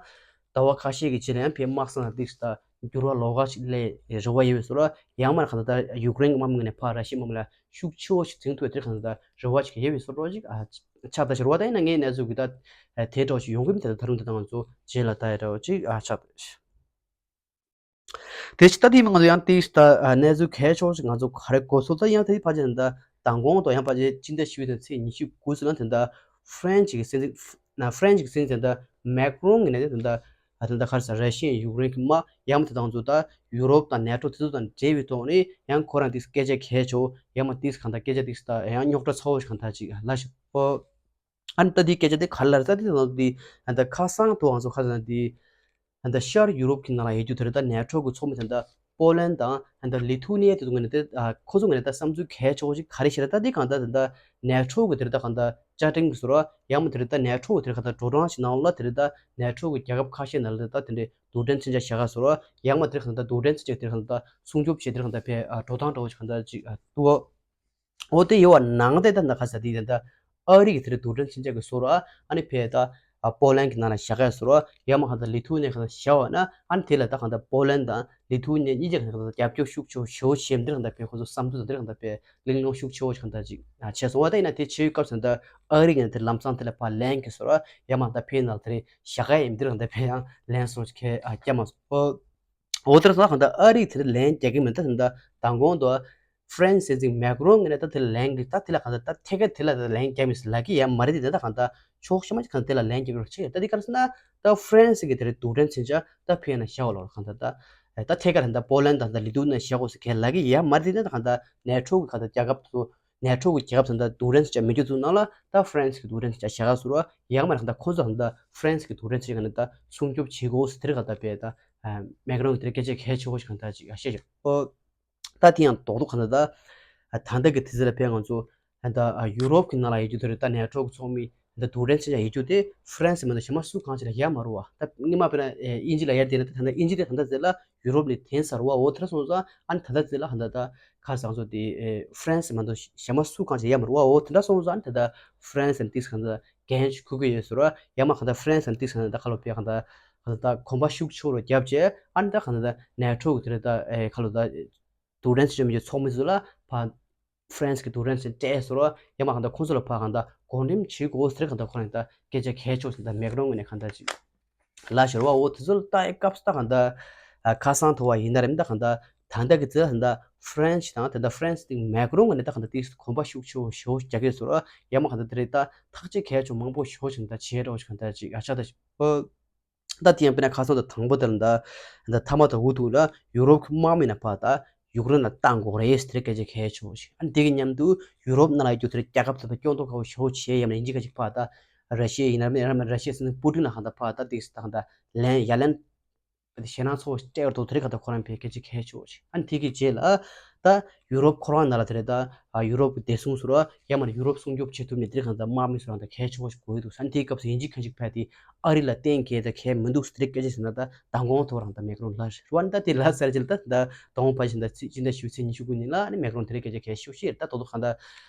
ཟླ་བ་ཁ་ཤས་ཀྱི་རྗེས་ལ་ཡང་ཕའི་དམག་སང་ལ་ཏིག་ད་འགྱུར་བ་ལོགས་ཀ་ཞིག་སླེབས་རེ་བ་ཡོད་པའི་བཟོ་འདྲ་ཡང་མིན་གང་ལྟར་ཡུཀ་རེན་གྱི་དམག་མི་ངོས་ནས་ཕར་ར་ཤི་ཡའི་དམག་མི་ལ་ཤུགས་ཆེ་བོ་ཞིག་འཛིང་ཐུབ་པའི་དེ་གང་ལྟར་རེ་བ་ཞིག་ཡོད་པའི་བཟོ་འདྲ་ཅིག་ཨ་ཆགས་ད་ཞེ་བ་ད་ཡིན་ན་ངའི་གནས་ཚུལ་གྱི་ད་དེ་འདྲ་བ་ཞིག་ཡོང་གི་མི་དེ་ད་ད་རུང་དེ་དང་ང་ཚོ་རྗེས་ལ་ད་ཡ་འདྲ་བ་ཅིག་ཨ་ཆགས་ད། དེ་ཕྱི་ད་ལྟའི་ང་ཚོ་ཡང་ཏིས་ད་གནས་ཚུལ་གལ་ཆེ་བ་ཞིག་ང་ཚོ་ག་རེ་གོ་སོང་ད་ཡང་དེ་ཕལ་ཆེར་ད་མདང་དགོང་དང་ཡང་ཕལ་ཆེར་སྤྱི་ཟླ་བཞི་པའི་ཚེས་ཉི་ཤུ་དགུ་ཚོད་ལ་དེ་ད་ཧྥ་རན་སི་གི་སྲིད་འཛིན་ཧྥ་རན་སི་གི་སྲིད་འཛིན་དེ་ད་མེག་རོན་གྱི་ནས་དེ་ད་ད་ད་ག་རེ་ཟ་ར་ཤི་ཡ་ཡུཀ་རེན་གྱི་དམག་ཡང་མ་དེ་དང་ཚོ་ད་ཡུ་རོབ་དང་ནེ་ཊོ་དེ་ཚོ་དང་འབྲེལ་བའི་ཐོག་ནས་ཡང་ཁོ་རང་ཏིས་སྐད་ཆ་གལ་ཆེ་བ་ཡང་མ་ཏིས་གང་ད་སྐད་ཆ་ཏིས་ད་ཡང་རྙོག་དྲ་ཚ་བོ་ཞིག་གང་ད་ཅིག་ལ་ཞིག་ཨོ། ཨ་ནི་ད་འདི་སྐད་ཆ་དེ་ག་རེ་ལབ་རེད་ད་འདི་ནང་འདི་ཨ་ད་ཁ་སང་དུ་ང་ཚོ་ཁ་སང་འདི་ཨ་ད་ཤར་ཡུ་རོབ་ཀྱི་ནང་ལ་ཡོད་རྒྱུ་དེ་རེད་ད་ནེ་ཊོ་གི་ཚོགས་མི་དེ་ད་པོ་ལན་དང་ཨ་ད་ལི་ཐུ་ནི་ཡ་དེ་ཚོ་ངོས་ནས་དེ་ཨ་ཁོ་ཚོ་ངོས་ནས་ད་བསམ་ཚུལ་གལ་ཆེ་བོ་ཞིག་ག་རེ་བཤད་རེད་ད་འདི་གང་ལྟར་དེ་ད་ནེ་ཊོ་གི་དེ་རེད་ད་གང་ལྟར་བཅའ་ཁྲིམས་ཀྱི་ཟུར་བ་ཡང་མ་དེ་རེད་ད་ནེ་ཊོ་གི་དེ་རེད་གང་ལྟར་འགྲོ་གྲོན་ཞིག་ནང་ལ་དེ་རེད་ད་ནེ་ཊོ་གི་རྒྱལ་ཁབ་ཁ་ཤས་ནང་ལ་དེ་ད་དེ་འདྲའི་རྡུལ་ཕྲན་མཚོན་ཆ་བཞག་ག་ཟུར་བ་ཡང་མ་དེ་རེད་གང་ལྟར་རྡུལ་ཕྲན་མཚོན་ཆ་དེ་རེད་གང་ལྟར་སྲུང་སྐྱོབ་བྱེད་དེ་རེད་གང་ལྟར་ཕའི་འགྲོ་སྟངས་འདྲ་བོ་ཞིག་གང་ལྟར་ཅིག་འདུག་བ། འོ་དེ་ཡོད་བ་ནང་དེ་ད་ད་ག་ས་དེ་ད་ཨ་རི་གི་དེ་རེད་རྡུལ་ཕྲན་མཚོན་ཆ་གི་ཟུར་བ་ཨ་ནི་ཕའི་ད་པོ་ལན་གི་ནང་ལ་བཞག་ག་ཟུར་བ་ཡང་མ་གང་ལྟར་ལི་ཐུ་ནི་གང་ལྟར་བཞག་བ་ན་ཨ་ནི་དེ་ལ་ད་གང་ལྟར་པོ་ལན་དང་ལི་ཐུ་ནི་གཉིས་ཀྱི་གང་ལྟར་རྒྱབ་སྐྱོར་ཤུགས་ཆེ་བོ་ཞེ་བོ་བྱེད་འདིར་གང་ལྟར་ཕའི་ཁོ་ཚོ་བསམ་ཚུལ་དང་འདིར་གང་ལྟར་ཕའི་གླེང་སློང་ཤུགས་ཆེ་བོ་ཞིག་གང་ལྟར་ཅིག་བྱས་སོང་བ་ད་ཡིན་ན་དེ་བྱེད་ཡུལ་སྐབས་སུ་ད་ཨ་རི་ངས་དེ་ལམ་སང་དེ་ལ་ཕར་ལན་གྱི་ཟེར་བ་ཡང་མ་ད་ཕའི་ནང་དེ་རེད་བཞག་ག་ཡིན་འདིར་གང་ལྟར་ཕའི་ཡང་ལན་སོང་ཞིག་ཁས་ཨ་སྐྱ་མ་སོང་། འོ་དེར་སོང་གང་ལྟར་ཨ་རི་དེ་ལན་རྒྱག་གི་མེད་ད་དེ་ད་མདང་དགོང་དུ་ཧྥ་རན་སི་སྲིད་འཛིན་མེག་རོན་ངས་ད་དེ་ལན་གྱི་ད་དེ་ལ་གང་ལྟར་ད་ཐད་ཀར་དེ་ལ་ད་ལན་རྒྱག་མི་སྲིད་ལབ་ཀྱི་ཡང་མ་རེད་དེ་ད་གང་ལྟར་ཕྱོགས་ཤ་མ་ཅིག་གང་དེ་ལ་ལན་རྒྱག་རོགས་བྱེད་ད་དེ་གར་སོང་ན་ད་ཧྥ་རན་སི་གི་དེ་རེད་རྡུལ་ཕྲན་མཚོན་ཆ་ད་ཕའི་ཡང་ན་བཞག་ལོ་གང་ལྟར་ད། ད་ཐད་ཀར་ད་པོ་ལན་དང་ད་ལི་ཐུ་ནི་བཞག་དགོས་ཟེར་གལ་ལབ་ཀྱི་ཡང་མ་རེད་དེ་ད་གང་ལྟར་ནེ་ཊོ་གི་གང་ལྟར་རྒྱལ་ཁབ་ཚོ་ནེ་ཊོ་གི་རྒྱལ་ཁབ་ཚོ་ད་རྡུལ་ཕྲན་མཚོན་ཆ་མེད་རྒྱུ་ཚོ་ནང་ལ་ད་ཧྥ་རན་སི་གི་རྡུལ་ཕྲན་མཚོན་ཆ་བཞག་ག་ཟེར་བ་ཡང་མ་རེད་གང་ལྟར་ཁོ་ཚོ་གང་ལྟར་ཧྥ་རན་སི་གི་རྡུལ་ཕྲན་མཚོན་ཆ་གང་ལྟར་སྲུང་སྐྱོབ་བྱེད་དགོས་ཟེར་དེར་གང་ལྟར་བས་ད་མེག་རོན་གི་དེར་སྐད་ཆ་གལ་ཆེ་བོ་ཞིག་གང་ལྟར་ཅིག་བཤད་ཤག་ཨོ། ད་དེ་ཡང་རྡོག་རྡོག་གང་ལྟར་ད་ད་ལྟ་གི་དུས་ཚོད་ལ་ཕེབས་ང་ཚོ་ད་ཡུ་རོབ་ཀྱི་ནང་ལ་ཡོད་རྒྱུ་དེ་རེད་ད་ནེ་ཊོ་གི་ཚོགས་མི་ད་རྡུལ་ཕྲན་མཚོན་ཆ་ཡོད་རྒྱུ་དེ་ཧྥ་རན་སི་མ་གཏོགས་གཞན་མ་སུ་གང་ཅིག་ལ་ཡོད་མ་རེད་བ། ད་སྔོན་མ་དཔེར་ན་དབྱིན་ཇི་ལ་ཡོད་དེ་ན་ད་ད་ལྟ་དབྱིན་ཇི་དེ་ད་ལྟ་ཟེར་ལ་ཡུ་རོབ་ནས་འཐེན་ཚར་བ། འོ་དེ་འདྲ་སོང་ཙང་ཨ་ནི་ད་ལྟ་ཟེར་ལ་ཧ་ད་ད་ཁ་སང་ཚོ་དེ་ཧྥ་རན་སི་མ་གཏོགས་གཞན་མ་སུ་གང་ཅིག་ཡོད་མ་རེད་བ། འོ་དེ་འདྲ་སོང་ཙང་ཨ་ནི་ད་ད་ཧྥ་རན་སི་ནས་ཏིས་གང་ད་འགན་ཞིག་འཁུར་གི་ཡོད་ཟེར་བ་ཡང་མ་གང་ད་ཧྥ་རན་སི་ནས་ཏིས་གང་ད་ཁ་ལོ་པའི་གང་ད་གང་ད་གོམ་པ་ཤུགས་ཆེ་རུ་བརྒྱབ་བྱས་ཨ་ནི་ད་གང་ད་ནེ་ཊོ་གི་དེ་རེད་ད་ཁ་ལོ་ད། རྡུལ་ཕྲན་ཚོ་མི་ཚོགས་མི་ཚོ་ལ་ཕ་ཧྥ་རན་སི་གི་རྡུལ་ཕྲན་ཚོ་སྤྲད་ཟེར་བ་ཡང་མ་གང་ལྟར་ཁོང་ཚོ་ལ་ཕ་གང་ལྟར་གོ་འགྲེམས་བྱེད་དགོས་ཟེར་གང་ལྟར་ཁོ་རང་ད་སྐད་ཆ་གལ་ཆེ་ཟེར་ད་མེག་རོན་ངོས་ནས་གང་ལྟར་ཅིག་ལབ་ཤོར་བ། འོ་དེ་ཚོ་ལ་ལྟ་ཡི་སྐབས་སུ་ད་གང་ལྟར་ཁ་སང་ཐོ་བ་ཡིན་ན་རེད་མི་ད་གང་ལྟར་ད་ལྟ་གི་ཚེ་ད་ཧྥ་རན་སི་དང་ད་ལྟ་ཧྥ་རན་སི་དེ་མེག་རོན་ངོས་ནས་ད་གང་ལྟར་དེ་གོམ་པ་ཤུགས་ཆེ་བོ་ཞེ་བོ་རྒྱག་གི་ཟེར་བ་ཡང་མ་གང་ལྟར་དེ་རེད་ད་ཐག་གཅོད་གལ་ཆེ་མང་པོ་ཞེ་བོ་ཞིག་ད་བྱེད་རོགས་ཞིག་གང་ལྟར་ཅིག་ཨ་ཆ་ད་ཞིག་ཨོ། ད་དེ་ཡང་དཔེར་ན་ཁ་སང་དང་དང་པོ་དེར་ད་ད་མཐའ་མ་དང་འུ་ཐུག་ལ་ཡུ་རོབ་ཀྱི་དམག་མི་རྣམས་ཕར་ད་ཡུཀ་རེན་ལ་བཏང་དགོས་རེད་ཟེར་སྐད་ཆ་གལ་ཆེ་བ་ཞིག་ཨ་ནི་དེ་གི་མཉམ་དུ་ཡུ་རོབ་ནང་ལ་ཡོད་རྒྱུ་དེར་རྒྱལ་ཁབ་དེ་ད་སྐྱོ་མདོག་ཁ་བོ་ཞེ་བོ་བྱས་ཡང་ན་ཡིན་གཅིག་ཁ་ཅིག་ཕར་ད་ར་ཤི་ཡ་ཡིན་ན་མིན་ཡང་ན་ར་ཤི་ཡའི་སྲིད་འཛིན་པུ་ཏིན་ལ་གང་ལྟར་ཕར་ད་ཏིག་ཙམ་ད་གང་ལྟར་ལན་ཡ་ལན་ཞེད་སྣང་ཚ་བོ་ཞིག་སྤྲད་ཡོད་དོ་དེ་རིགས་གང་ལྟར་ཁོ་རང་ཕར་སྐད་ཆ་གལ་ཆེ་བ་ཞིག་ཨ་ནི་དེ་གི་རྗེས་ལ་ད་ཡུ་རོབ་ཁོ་རང་ནང་ལ་དེ་རེད་ད། ཡུ་རོབ་ཀྱི་བདེ་སྲུང་ཟེར་བ་ཡང་མིན་ན་ཡུ་རོབ་སྲུང་སྐྱོབ་བྱེད་ཐུབ་ནས་དེ་རིགས་གང་ལྟར་དམག་མི་ཚོ་རང་ད་གལ་ཆེ་བོ་ཞིག་དགོས་ཀྱི་འདུག་ས་ནི་དེའི་སྐབས་སུ་ཡིན་གཅིག་མིན་གཅིག་ཕར་དེ་ཨ་རི་ལ་བརྟེན་གལ་ད་གལ་མི་འདུག་ཟེར་དེ་རིགས་སྐད་ཆ་ཟེར་ན་ད་མདང་དགོང་ཐོག་རང་ད་མེག་རོན་ལ་རེད་བ། ནི་ད་དེ་ལ་ཟེར་ཅིག་ད་ད་དང་པོ་ཕར་ཕྱིན་ད་ཚེས་སྤྱི་ཟླ་བཞི་པའི་ཚེས་ཉི་ཤུ་དགུ་ཉིན་ལ་ནི་མེག་རོན་དེ་རིང་སྐད་ཆ་གལ་ཤོས་ཤིག་ད་དོ་དོ་གང་ལྟར་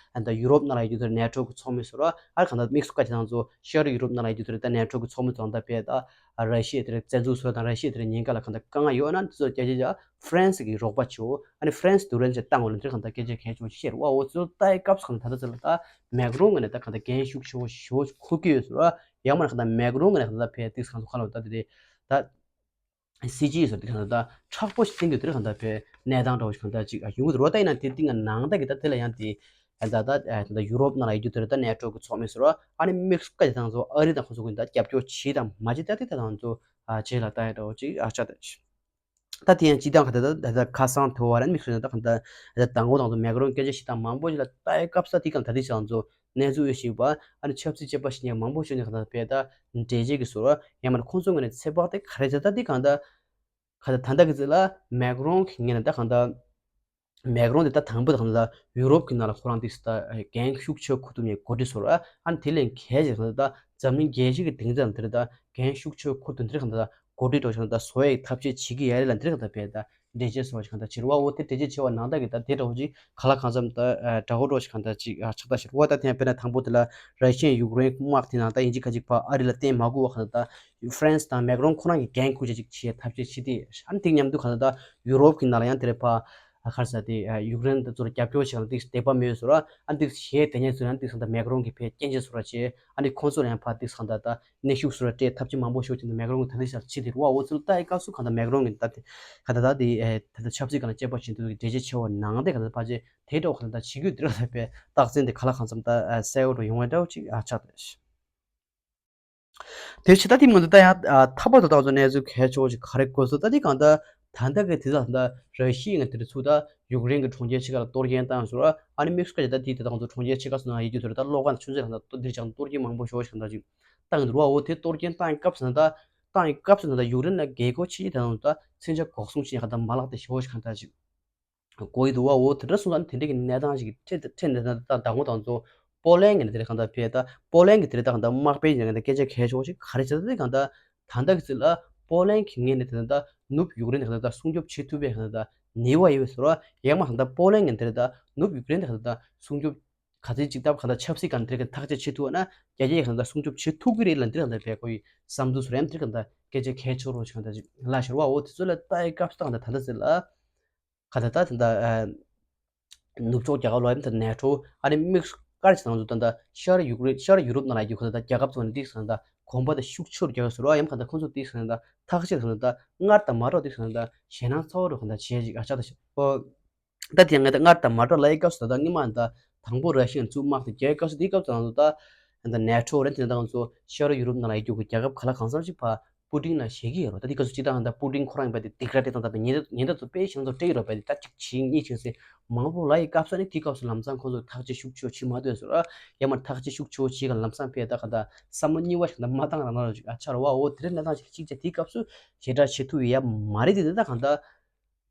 ད་ཡུ་རོབ་ནང་ལ་ཡོད་རྒྱུ་དེར་ནེ་ཊོ་གི་ཚོགས་མི་ཟེར་བ་ཨ་རི་གང་ལྟར་དམིགས་སུ་བཀར་ཅིག་དང་ཚོ་ཤར་ཡུ་རོབ་ནང་ལ་ཡོད་རྒྱུ་དེར་ད་ནེ་ཊོ་གི་ཚོགས་མི་ཚོ་ད་དཔེ་ད་ར་ཤི་ཡ་དེར་བཙན་འཛུལ་བཟོ་དང་ར་ཤི་ཡ་དེར་ཉེན་ཁ་ལ་གང་ལྟར་དཀའ་ངལ་ཡོད་ན་དེ་ཚོ་རྒྱ་ཆེ་ཆ་ཧྥ་རན་སི་གི་རོགས་པ་བྱོས་ཨ་ནི་ཧྥ་རན་སི་དུ་རན་ཆ་བཏང་འོ་ལ་དེར་གང་ལྟར་སྐད་ཆ་གལ་ཆེ་བོ་ཤེར་བ་འོ་ཚོ་ལྟ་ཡི་སྐབས་སུ་གང་ལྟར་ད་ལྟ་ཚོ་ལ་ད་མེག་རོན་ངོས་ནས་ད་གང་ལྟར་འགན་ཤུགས་ཆེ་བོ་ཞེ་བོ་འཁུར་གྱི་ཡོད་ཟེར་བ་ཡང་མ་ན་གང་ལྟར་མེག་རོན་ངོས་ནས་གང་ལྟར་ཕའི་ཏིག་གང་ཚོ་གང་ལ་ད་དེ་རེད་ད། སི་ཇི་ཟེར་དེ་གང་ལྟར་ད་མཁྲེགས་པོ་ཞིག་བསྟན་གྱི་དེར་གང་ལྟར་ཕའི་གནས་སྟངས་འདྲ་བོ་ཞིག་གང་ལྟར་ཅིག་ཡོང་གི་འདུག་རོ། ད་ཡིན་ན་དེ་ཏིང་ནང་ད་གི་ད་དེ་ལ་ཡང་དེ་ད་ད་ད་ཡུ་རོབ་ནང་ལ་ཡོད་རྒྱུ་དེར་ད་ནེ་ཊོ་གི་ཚོགས་མི་ཟེར་བ་ཨ་ནི་དམིགས་སུ་བཀར་ཏེ་དང་ཚོ་ཨ་རི་དང་ཁོ་ཚོ་གི་ད་རྒྱབ་སྐྱོར་བྱེད་དང་མ་བྱེད་ད་དེ་ད་དང་ཚོ་ཨ་བྱེད་ལ་ད་ཡ་འདྲ་བོ་ཅིག་ཨ་ཆ་ད་ཅིག་ད་དེ་ཡང་སྤྱི་བཏང་ག་ད་ད་ད་ཁ་སང་ཐོ་བ་ར་དམིགས་སུ་ད་གང་ད་ད་དང་པོ་དང་ཚོ་མེག་རོན་སྐད་ཆ་བཤད་སྟངས་མང་པོ་ཞིག་ལ་ལྟ་ཡི་སྐབས་ས་དེ་གང་ད་དེ་ཅང་ཚོ་ གནས་ཚུལ་ཡོད་བཞིན་པ། ཨ་ནི་ཆབ་སྲིད་དཔྱད་པ་ཞིག་ནས་མང་པོ་ཞིག་ནས་གང་ལྟར་བས་ད་འགྲེལ་བྱེད་ཀྱི་བཟོ་འདྲ་ཡང་མིན་ཁོང་ཚོའི་ངོས་ནས་ཚོད་དཔག་དེ་ག་རེ་བྱས་ད་འདི་གང་ལྟར། ག་ད་ད་ལྟ་གི་ཚེ་ལ་མེག་རོང་གི་ངོས་ནས་ད་གང་ལྟར། མེག་རོང་དེ་ད་དང་པོ་དང་ད་ཡུ་རོབ་ཀྱི་ནང་ལ་ཁོ་རང་དེ་ད་འགན་ཤུགས་ཆེ་འཁུར་ཐུབ་མཁན་འགོ་ཁྲིད་བཟོ་འདྲ། ཨ་ནི་དེ་ལས་གལ་ཆེ་ད་ད་འཛམ་གླིང་རྒྱལ་སྤྱི་གི་སྡིངས་ཆ་ལ་དེར་ད་འགན་ཤུགས་ཆེ་འཁུར་ཐུབ་འདིར་གང་ད་འགོ་ཁྲིད་འགྲོ་ཞིག་ད་བཟོ་ཡའི་ཐབས་ཤེས་བྱེད་ཀྱི་ཡ་རེད་ལ། འདིར་གང་ད་བས་ད་འགྲེལ་བྱེད་བཟོ་བ་ཞིག་གང་ད་བྱེད་རོགས། འོ་དེ་འགྲེལ་བྱེད་བྱེད་པ་ནང་ད་གི་ད་དེ་འདྲ་བོ་ཅིག་ག་ལ་གང་འཚམ་ད་དྲ་འགོ་འགྲོ་ཞིག་གང་ད་ཅིག་ཆགས་ད་ཞིག་འོ། ད་དེ་ཡང་དཔེར་ན་དང་པོ་དེ་ལ་ར་ཤི་ཡའི་ཡུཀ་རེན་དམག་དེ་ནང་ད་ཡིན་གཅིག་ཁ་ཅིག་ཕ་ཨ་རི་ལ་བརྟེན་མ་དགོས་པ་གང་ད་ད་ཧྥ་རན་སི་དང་མེག་རོང་ཁོ་རང་གི་འགན་འཁུར་བྱེད་ཅིག་བྱེད་ཐབས་ཤེས་བྱེད་དེ། ཨ་ནི་དེ་མཉམ་དུ་གང་ད་ད་ཡུ་རོབ་ཀྱི་ནང་ལ་ཡང་དེ་རེད་ཕ། ཨ་ཁར་ས་དེ་ཡུཀ་རེན་དེ་ཚོར་རྒྱབ་སྐྱོར་བྱེད་ཡང་ཏིག་དད་པ་མེད་བཟོ་འདྲ། ཨ་ཏིག་གཞས་དེ་ཉན་ཚོ་ཡང་ཏིག་སང་ད་མེག་རོང་གི་ཕའི་སྐྱོན་བརྗོད་བཟོ་འདྲ་བྱས། ཨ་ནི་ཁོང་ཚོར་ཡང་ཕ་ཏིག་སང་ད་ད་གནོན་ཤུགས་བཟོ་འདྲ་སྤྲད་ཐབས་ཇུས་མང་པོ་ཞིག་དེ་ནི་མེག་རོང་གི་ད་ཏིག་ཤར་ཕྱི་དེ་རུ་བ་འོ་ཚུལ་ལྟ་ཡི་སྐབས་སུ་གང་ད་མེག་རོང་གི་ད་དེ་ག་ད་ད་དེ་ད་ད་ཆབ་སྲིད་སྒང་ལ་དཔྱད་པ་བྱེད་འདུག་གི་འགྲེལ་བཤད་ཆེ་བ་ནང་དེ་ག་ད་ཕ་ཆེ་དེ་འདྲ་བ་ག་ད་ད་བྱེད་རྒྱུ་དེ་ར་ད་པའི་རྟགས་མཚན་དེ་ག་ལ་གང་འཚམ་ད་གསལ་བོ་རུ་ཡོང་བའི་འདྲ་བོ་ཅིག་ཨ་ཆགས་ད། དེ་ཕྱི་ད་ཐིམ་ང་ཚོ་ད་ཡང་ཐ་པ་དོ་ད་ང་ཚོ་གནས་ཚུལ་གལ་ཆེ་བོ་ཞིག་ག་རེ་དགོས་སོ། ད་དེ་གང་ད་ད་ལྟ་གི་དེ་ད་ད་ར་ཤི་ཡ་ང་དེ་ཚུ་ད་ཡུཀ་རེན་གི་གྲོང་ཁྱེར་ཆེ་ཁག་ལ་གཏོར་སྐྱོན་བཏང་སོང་ར། ཨ་ནི་དམིགས་སུ་བཀར་ད་དེ་ད་ང་ཚོ་གྲོང་ཁྱེར་ཆེ་ཁག་སོང་ན་ཡི་རྒྱུ་དེ་ར་ད་གློག་ཁང་ཆུ་ཚོད་ལ་ད་དེ་རིང་ཅང་གཏོར་སྐྱོན་མང་པོ་ཞོ་ཞིག་ད་ཅིག་བཏང་འདུག་བ། འོ་དེ་གཏོར་སྐྱོན་བཏང་སྐབས་སུ་ན་ད་བཏང་སྐབས་སུ་ན་ད་ཡུཀ་རེན་ལ་རྒྱལ་སྒོ་ཆེ་ཆེ་ད་ད་མཚོན་ཆ་འགོག་སྲུང་ཆེ་ཁག་ད་མ་ལག་དེ་ཞོ་ཞིག་གང་ད་ཅིག་གོ་ཡི་འདུག་བ། འོ་དེ་འདྲ་སོང་ཙང་དེ་འདྲ་གི་གནས་སྟངས་ཤིག་འཕྲད་འཕྲད་འདི་ད་ད་ངོ་དང་ཚོ་པོ་ལན་གི་ནས་དེ་རེད་གང་ལྟར་བས་ད་པོ་ལན་གི་དེ་རེད་ད་གང་ལྟར་དམག་དཔོན་གྱི་ནས་གང་ལྟར་སྐད་ཆ་གལ་ཆེ་བ་ཞིག་ག་རེ་བྱས་ད་དེ་གང་ལྟར་ད་ལྟ་གི་ཚེ་ལ་པོ་ལན་གི་ངོས་ནས་དེ་ད་ནུབ་ཡུཀ་རེན་གང་ལྟར་སྲུང་སྐྱོབ་བྱེད་ཐུབ་པའི་གང་ལྟར་ནུས་པ་ཡོད་པའི་ཟེར་བ་ཡང་མ་གང་ལྟར་པོ་ལན་གི་དེ་རེད་ད་ནུབ་ཡུཀ་རེན་དེ་གང་ལྟར་སྲུང་སྐྱོབ་ག་ཚོད་ཅིག་ད་གང་ལྟར་ཆབ་སྲིད་གང་དེ་ག་ཐག་གཅོད་བྱེད་ཐུབ་ན་རྒྱ་རྒྱ་གང་ལྟར་སྲུང་སྐྱོབ་བྱེད་ཐུབ་ཀྱི་རེད་ལ་འདིར་གང་ལྟར་བས་ཁོ་ཡི་བསམ་ཚུལ་ཟེར་ཡང་དེ་གང་ལྟར་སྐད་ཆ་གལ་ཆེ་བོ་ཞིག་གང་ལྟར་ཅིག་ལ་ཤར་བ། འོ་དེ་ཚོ་ལ་ལྟ་ཡི་སྐབས་སུ་ད་གང་ལྟར་ད་ལྟ་ཚེ་ལ། ག་ད་ད་དེ་འདྲ་ནུབ་ཕྱོགས་རྒྱལ་ཁབ་ལ་ཡིན་ད་ནེ་ཊོ་ཨ་ནི་དམིགས་སུ་བཀར་ཅིག་དང་ཚོ་ད་ལྟ་ཤར་ཡུཀ་རེན་ཤར་ཡུ་རོབ་ནང་ལ་ཡོད་ག་ད་ད་རྒྱལ་ཁབ་ཚོ་ནི་ཏིག་སང་ད་གོམ་པ་ད་ཤུགས་ཆེར་རྒྱག་ཟེར་བ་ཡང་ག་ད་ཁོང་ཚོ་ཏིག་སང་ད་ཐག་གཅོད་དང་ད་སྔར་དང་མ་འགྲོ་ཏིག་སང་ད་ཞེད་སྣང་ཚ་བོ་རུ་ག་ད་བྱས་ཅིག་ཨ་ཆགས་ད་ཤི་ཨོ། ད་དེ་ང་ད་སྔར་དང་མ་འགྲོ་ལ་ཡི་སྐབས་སུ་ད་ད་སྔོན་མ་ད་དང་པོ་ར་ཤི་ཡ་ཚུགས་དམག་དེ་རྒྱལ་སྐབས་སུ་དེའི་སྐབས་སུ་ད་ད་ད་ནེ་ཊོ་རེད་དེ་ད་ང་ཚོ་ཤར་ཡུ་རོབ་ནང་ལ་ཡོད་རྒྱུ་གི་རྒྱལ་ཁབ་ག་ལ་གང་འཚམ་ཞིག་ཕ། པུ་ཏིན་ལ་ཞེད་ཀྱི་ཡོད་རེད། ད་དེ་སྐབས་སུ་སྤྱི་བཏང་ད་པུ་ཏིན་ཁོ་རང་ཡིན་པ་དེ་སྡིགས་ར་སྤྲད་སྟངས་ད་ཉེན་ཉེན་བརྡ་ཚོ་དཔེ་ཞིང་ཚོ་སྤྲད་ཡོད་རེད་པ། དེ་ད་གཅིག་བྱིངས་གཉིས་བྱིངས་སེ་མང་པོ་ལ་ཡི་སྐབས་སུ་ནི་དེ་སྐབས་སུ་ལམ་སང་ཁོ་ཚོ་ཐག་གཅོད་ཤུགས་ཆེ་བྱེད་མ་ཐུབ་ཟེར་ར། ཡང་མ་ཐག་གཅོད་ཤུགས་ཆེ་བྱེད་ག་ལམ་སང་ཕེ་ད་ག་ད་བསམ་བློ་གཉིས་པ་ཞིག་ད་མ་བཏང་རང་ན་ར་ཅིག་ཨ་ཆར་བ། འོ་དེ་རེད་གནས་སྟངས་ཤིག་གཅིག་བྱས་དེ་སྐབས་སུ་ཞེ་དྲག་བྱེད་ཐུབ་ཡ་མ་རེད། དེ་ད་གང་ད་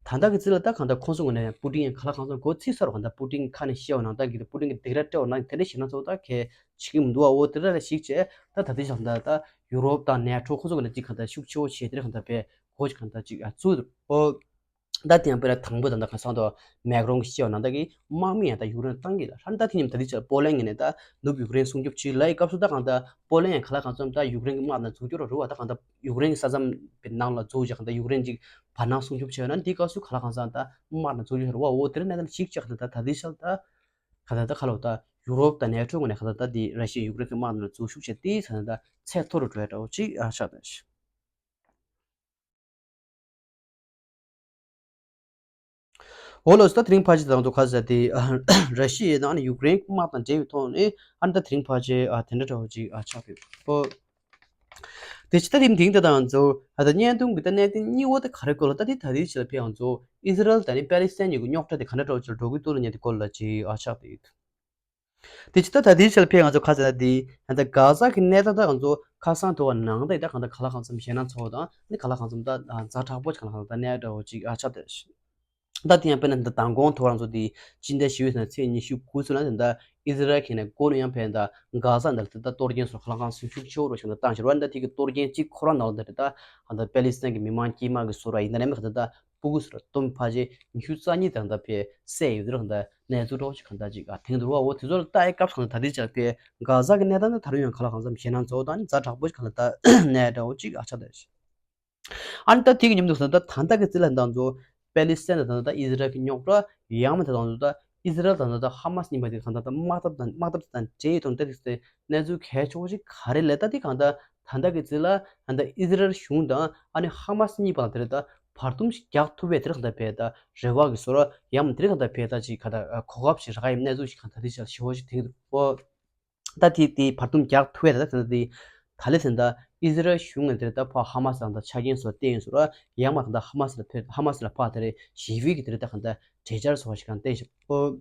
ད་ལྟ་གི་ཚེ་ལ་ད་གང་ད་ཁོང་ཚོ་ངོས་ནས་པུ་ཏིན་ཡང་ག་ལ་གང་ཚོ་མགོ་ཚིག་ས་རུ་གང་ད་པུ་ཏིན་ཁ་ནས་བཤད་བ་ནང་ད་གི་པུ་ཏིན་གི་སྡིགས་ར་སྤྲད་བ་ནང་དེ་འདྲ་ཞེད་སྣང་ཚ་བོ་ད་གལ་བྱེད་ཀྱི་མི་འདུག་བ། འོ་དེ་འདྲ་ལ་ཞིག་བྱས་ད་ད་ལྟའི་ཆར་ད་ད་ཡུ་རོབ་དང་ནེ་ཊོ་ཁོ་ཚོ་གི་ནས་ཅིག་གང་ད་ཤུགས་ཆེ་བོ་བྱས་དེ་རེད་གང་ད་བས་གོ་ཅིག་གང་ད་ཅིག་ཨ་ཚུགས་འདུག་ཨོ། ད་དེ་ཡང་དཔེར་ན་དང་པོ་ད་ད་ག་སང་དུ་མེག་རོང་གི་བཤད་བ་ནང་ད་གི་དམག་མི་ཡང་ད་ཡུཀ་རེན་བཏང་གི་ལ་ཧྲན་ད་དེ་ཉིན་ད་དེ་ཆར་པོ་ལན་ངི་ནས་ད་ནུབ་ཡུཀ་རེན་སྲུང་སྐྱོབ་བྱེད་ལ་ཡི་སྐབས་སུ་ད་གང་ད་པོ་ལན་ཡང་ག་ལ་གང་འཚམ་ད་ཡུཀ་རེན་གི་དམག་ནང་འཛུལ་སྐྱོར་རུ་བ་ད་གང་ད་ཡུཀ་རེན་གི་ས་མཚམས་པའི་ནང་ལ་འཛུལ་ཅིག་གང་ད་ཡུཀ་རེན་ཅིག་བར་སྣང་སྲུང་སྐྱོབ་བྱས་ན་དེ་སྐབས་སུ་ག་ལ་གང་འཚམ་ད་དམག་ནང་འཛུལ་སྐྱོར་རུ་བ། འོ་དེ་རིང་གནས་སྟངས་ཤིག་ཅིག་གང་ད་ད་དེ་ཆར་ད། ག་ད་ད་ཁ་ལོ་ད་ཡུ་རོབ་དང་ནེ་ཊོ་ངོས་ནས་ག་ད་ད་དེ་ར་ཤི་ཡ་ཡུཀ་རེན་གྱི་དམག་ནང་ལ་འཛུལ་ཞུགས་བྱས་ཏེ་ས་ནས་ད་ཚད་མཐོ་རུ་འགྲོ་ཡ་འདྲ་བོ་ཅིག་ཨ་ཆགས་ད་ཤི། འོ་ལོ་ད་དེ་རིང་ཕལ་ཆེར་དང་དུ་ཁ་ཟ་དེ་ར་ཤི་ཡ་དང་ཡུཀ་རེན་གྱི་དམག་དང་འབྲེལ་བའི་ཐོག་ནས་ཨ་ནི་ད་དེ་རིང་ཕལ་ཆེར་ཨ་དེ་འདྲ་འདྲ་བོ་ཅིག་ཨ་ཆགས་ཡོད། ཨོ། དེ་ཕྱི་ད་དེ་དེང་དེ་དང་ཚོ་ད་ལྟ་བརྙན་ཐུང་གི་ད་གནད་དོན་གཉིས་པོ་དེ་ག་རེ་སྐོར་ལ་ད་དེ་ད་དེའི་ཆེད་ལ་ཕེབས་ཡང་ཚོ་ཨི་ཟི་རལ་དང་ནི་པེ་ལི་སི་ཐན་གཉིས་ཀྱི་རྙོག་དྲ་དེ་ག་འདྲ་འདྲ་བོ་ཅིག་འགྲོ་གི་འདུག་ལ་ཉན་དེ་སྐོར་ལ་ཅིག་ཨ་ཆགས་དེ་ཡོད། དེ་ཕྱི་ད་ད་དེའི་ཆེད་ལ་ཕེབས་ཡང་ཚོ་ཁ་ཟེར་ན་དེ་ད་ལྟ་གྷ་ཟ་གི་གནས་སྟངས་ད་ང་ཚོ་ཁ་སང་དུ་བ་ནང་ད་ད་གང་ད་ག་ལ་གང་འཚམ་ཞེད་སྣང་ཚ་བོ་དང་ནི་ག་ལ་གང་འཚམ་ད་ཛ་དྲག་པོ་ཅིག་ག་ལ་གང་འཚམ་ད་གནས་འདྲ་བོ་ཅིག་ཨ་ཆགས་དེ། ད་དེ་ཡང་དཔེར་ན་འདི་མདང་དགོང་ཐོ་རངས་ཚོ་འདི་སྤྱི་ཟླ་བཞི་པའི་ཚེས་ཉི་ཤུ་དགུ་ཚོ་ལ་དེ་འདྲ་ཨི་ཟི་རལ་གྱི་ནས་འགོ་ནས་ཡང་ཕན་ད་གྷ་ཟ་འདི་ལ་དེ་ད་གཏོར་སྐྱོན་སོགས་ཁ་ལག་ཁང་སུ་ཤུགས་ཆེ་བོ་རུ་ཞིག་ད་བཏང་ཕྱིར་བ་འདི་དེ་གི་གཏོར་སྐྱོན་གཅིག་ཁོ་རང་ནང་ལ་འདི་རེད། ད་ད་པེ་ལི་སི་ཐན་གྱི་མི་མང་དཀྱུས་མ་གི་སོ་ར་ཡིན་ད་ནས་མི་ཁ་ད་ད་སྤུ་གུ་སོ་ར་སྟོན་ཕ་ཆེ་ཉི་ཤུ་རྩ་གཉིས་དང་ད་ཕེ་སད་ཡོད་དེ་རང་ད་གནས་ཚུལ་འདྲ་བོ་ཞིག་གང་ད་ཅིག་ཨ་ཐེངས་འདུག་བ། འོ་དེ་ཚོ་ལ་ལྟ་ཡི་སྐབས་སུ་ད་དེ་ཅག་ཕེ་གྷ་ཟ་གི་གནས་སྟངས་ད་ད་རུང་ཡང་ཁ་ལག་ཁང་ཚང་ཞེད་སྣང་ཚ་བོ་དང་ཛ་དྲག་པོ་ཞིག་གང་ལ་ད་གནས་འདྲ་བོ་ཅིག་ཨ་ཆགས་ད་ཞིག། ཨ་ནི་ད་དེ་གི་མཉམ་དུ་ད་ད་ད་ལྟ་གི་རྩིས་ལ་ད་ཚོ་པེ་ལི་སི་ཐན་དང་ད་ཨི་ཟི་རལ་གྱི་རྙོག་དྲ་ཡང་མིན་ད་ད་ཚོ་ད་ཨི་ཟི་རལ་དང་ད་ཧ་མ་སི་གཉིས་པ་དེ་གང་ད་ད་དམག་འཐབ་དང་དམག་འཐབ་དང་འབྲེལ་ཡོད་དང་ད་དེ་གནས་ཚུལ་གལ་ཆེ་བོ་ཞིག་ག་རེ་ལས་ད་དེ་གང་ད་ད་ལྟ་གི་རྩིས་ལ་ད་ཨི་ཟི་རལ་གཞུང་དང་ཨ་ནི་ཧ་མ་སི་གཉིས་པ་དེ་རེད་ད་བར་འདུམ་ཞིག་རྒྱག་ཐུབ་པའི་དེ་རེད་ད་བས་ད་རེ་བ་གི་སོ་ར་ཡང་མིན་དེ་རེད་གང་ད་བས་ད་ཅིག་ག་ད་གོ་སྐབས་ཤིག་རག་ག་ཡིན་གནས་ཚུལ་ཞིག་གང་ད་དེ་ཞིག་ཞེ་བོ་ཞིག་དེ་གི་འདུག་ཨོ། ད་དེ་དེ་བར་འདུམ་རྒྱག་ཐུབ་ཡ་ད་ད་དེ་ད་ལེ་དེ་ད་ཨི་ཟི་རལ་གཞུང་ངོས་དེ་ད་ཕ་ཧ་མ་སི་དང་ད་ཆ་རྐྱེན་སོགས་བསྟན་ཡོད་སོ་ར་ཡང་མ་ད་ཧ་མ་སི་ལ་ཕེ་ཧ་མ་སི་ལ་ཕ་དེ་རེ་ཞི་བའི་གི་དེ་རེ་ད་གང་ད་གྲོས་འཆར་སོགས་ཤིག་གང་བསྟན་ཞིག་ཨོ།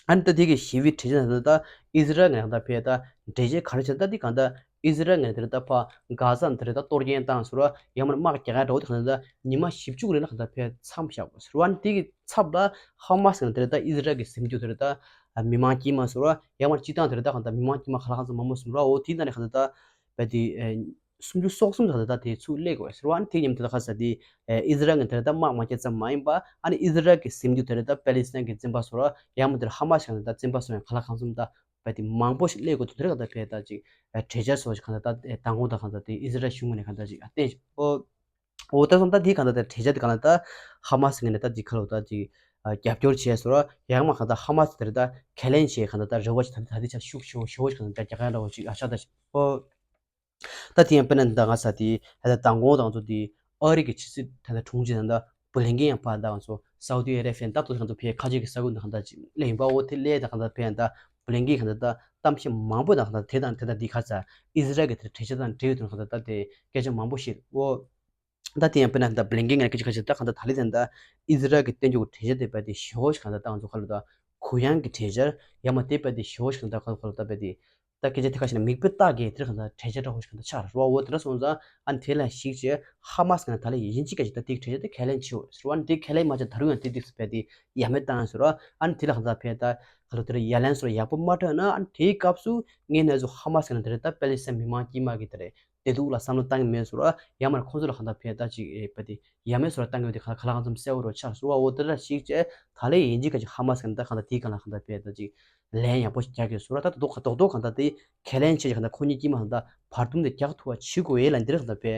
ཨ་ནི་ད་དེ་གི་ཞི་བའི་གྲོས་འཆར་ནང་ད་ཨི་ཟི་རལ་ངས་ད་ཕེ་ད་འགྲེལ་བཤད་ག་རེ་བྱས་ད་དེ་གང་ད་ཨི་ཟི་རལ་ངས་དེར་ད་ཕ་གྷ་ཟ་དེར་ད་གཏོར་སྐྱོན་བཏང་ཟེར་བ་ཡང་མར་དམག་རྒྱག་ག་འགྲོ་དེ་གང་ད་ཉི་མ་བཞི་བཅུ་རིང་ལ་གང་ད་ཕེ་མཚམས་བཞག་དགོས་ཟེར་བ། ཨ་ནི་དེ་གི་ཚབ་ལ་ཧ་མ་སི་ངས་དེར་ད་ཨི་ཟི་རལ་གི་ཟིན་རྒྱུ་དེར་ད་མི་མང་དཀྱུས་མ་ཟེར་བ་ཡང་མར་སྤྱི་བཏང་དེར་ད་གང་ད་མི་མང་དཀྱུས་མ་ག་ལ་གང་ཚོ་མང་པོ་ཟེར་བ། འོ་དེ་ད་ནི་གང་ད་ད་བ་དེ་སུམ་ཅུ་སོ་གསུམ་དང་ད་ལྟ་དེ་ཚུར་སླེབས་དགོས་ཟེར་བ། ཨ་ནི་དེ་མཉམ་དུ་ད་ཁ་ས་དེ་ཨི་ཟི་རལ་གྱི་དེར་ད་དམག་མ་རྒྱག་ཙམ་མ་ཡིན་པ་ཨ་ནི་ཨི་ཟི་རལ་གྱི་ཟིན་རྒྱུ་དེར་ད་པེ་ལི་སི་ཐན་གྱི་བཙན་པ་ཚོར་ཡང་མ་དེར་ཧ་མ་ཤི་གང་ད་བཙན་པ་ཚོ་ཡང་ག་ལ་གང་འཚམ་ད་བ་དེ་མང་པོ་ཞིག་སླེབས་དགོས་དུ་དེར་གང་ད་བས་ད་ཅིག་གྲོས་འཆར་སོགས་ཤིག་གང་ད་ད་མདང་དགོང་ད་གང་ད་དེ་ཨི་ཟི་རལ་གཞུང་ངོས་ནས་གང་ད་ཅིག་བསྟན་ཞིག་ཨོ། འོ་ད་སོང་ད་དེ་གང་ད་ད་གྲོས་འཆར་དེ་གང་ད་ད་ཧ་མ་སི་ངོས་ནས་ད་དེ་ག་ལ་ད་ཅིག་རྒྱབ་སྐྱོར་བྱས་སོ་ཡང་མ་གང་ད་ཧ་མ་སི་དེར་ད་ཁས་ལེན་བྱས་གང་ད་ད་རེ་བ་ཞིག་ད་ད་དེ་ཆ་ཤུགས་ཞུ་ཞུ་གང་ད་རྒྱ་གར་འདྲ་བོ་ཅིག་ཨ་ཆ་ད་ཞིག་ཨོ། ད་དེ་ཡང་དཔེར་ན་ད་ང་ས་དེ་ད་ལྟ་མདང་དགོང་དང་ཚོ་དེ་ཨ་རི་གི་ཕྱི་སྲིད་ད་ལྟ་དྲུང་ཆེ་ད་ལྟ་བྷི་ལིན་ཀེན་ཡང་ཕར་ད་ང་ཚོ་སའུ་ཏི་ཨ་རེ་ཕི་ཡན་ད་ལྟ་ང་ཚོ་ཕའི་ཁ་ཆེ་གི་ས་ཁུལ་ནང་ད་ཅིག་སླེབས་ཡིན་པ། འོ་དེ་སླེབས་ད་གང་ད་ཕི་ཡན་ད་བྷི་ལིན་ཀེན་གང་ད་ད་གཏམ་བཤད་མང་པོ་དང་གང་ད་དེ་དང་དེ་དང་དེ་ཁ་ས་ཨི་ཟི་རལ་གི་དེ་གྲོས་འཆར་དང་འབྲེལ་ཡོད་དུ་གང་ད་ད་དེ་སྐད་ཆ་མང་པོ་བཤད། འོ་ད་དེ་ཡང་དཔེར་ན་ད་བྷི་ལིན་ཀེན་ངས་སྐད་ཆ་ཁ་ཆེ་ད་གང་ད་ད་ལི་དེ་ད་ཨི་ཟི་རལ་གི་བསྟན་འགྱུར་གི་གྲོས་འཆར་དེ་བས་དེ་ཞེ་བོ་ཞིག་གང་ད་ད་ང་ཚོ་ཁ་ལ་ད་གུ་ཡངས་ཀྱི་གྲོས་འཆར་ཡང་མ་དེ་བས་དེ་ཞེ་བོ་ཞིག་གང་ད་ཁ་ལ་ད་བས་དེ། ད་སྐད་ཆ་དེ་ཁ་ཤས་ན་མིག་དཔེ་ལྟ་གི་དེར་གང་ད་གྲོས་འཆར་འདྲ་བོ་ཞིག་གང་ད་ཆགས་རེད་བ། འོ་དེ་འདྲ་སོང་ཙང་ཨ་ནི་དེ་ལ་གཞིགས་བྱས་ཧ་མ་སི་གང་ད་ད་ལས་ཡིན་གཅིག་ག་ཞིག་ད་དེ་གྲོས་འཆར་དེ་ཁས་ལེན་བྱེད་འོས་ཟེར་བ། ཨ་ནི་དེ་ཁས་ལེན་མ་བྱས་ད་རུང་ཡང་དེ་དེ་སུ་བས་དེ་ཡ་མེད་བཏང་ཟེར་བ། ཨ་ནི་དེ་ལ་གང་ད་ཕེ་ད་ག་ལ་དེར་ཡ་ལན་སོར་ཡག་པོ་མ་སྤྲོད་ན་ཨ་ནི་དེའི་སྐབས་སུ་ངས་ནས་ཚོ་ཧ་མ་སི་གང་ད་དེར་ད་པེ་ལི་སི་ཐན་མི་མང་དཀྱུས་མ་གི་དེ་རེད། བདེ་སྡུག་ལ་བསམ་བློ་བཏང་གི་མེད་ཟེར་བ། ཡང་མར་ཁོང་ཚོ་ལ་གང་ད་ཕེ་ད་ཅིག་ཨེ་ཕ་དེ་ཡ་མེད་ཟེར་བ་བཏང་གི་ཡོད་དེ་ག་ལ་གང་འཚམ་གསལ་བོ་རུ་ཆགས་ཟེར་བ། འོ་དེ་ལ་གཞིགས་བྱས་ད་ལས་ཡིན་གཅིག་ག་ཅིག་ཧ་མ་སི་གང་ད་གང་ད་དེའི་གང་ལ་གང་ད་ཕེ་ད་ཅིག་ལན་ཡག་པོ་ཞིག་རྒྱག་གི་ཟེར་བ། ད་རྡོག་རྡོག་རྡོག་གང་ད་དེ་ཁས་ལེན་བྱས་ཀྱི་གང་ད་ཁོ་གཉིས་དཀྱུས་མ་གང་ད་བར་འདུམ་དེ་རྒྱག་ཐུབ་པ་བྱེད་དགོས་ཡས་ལ་འདིར་གང་ད་ཕེ་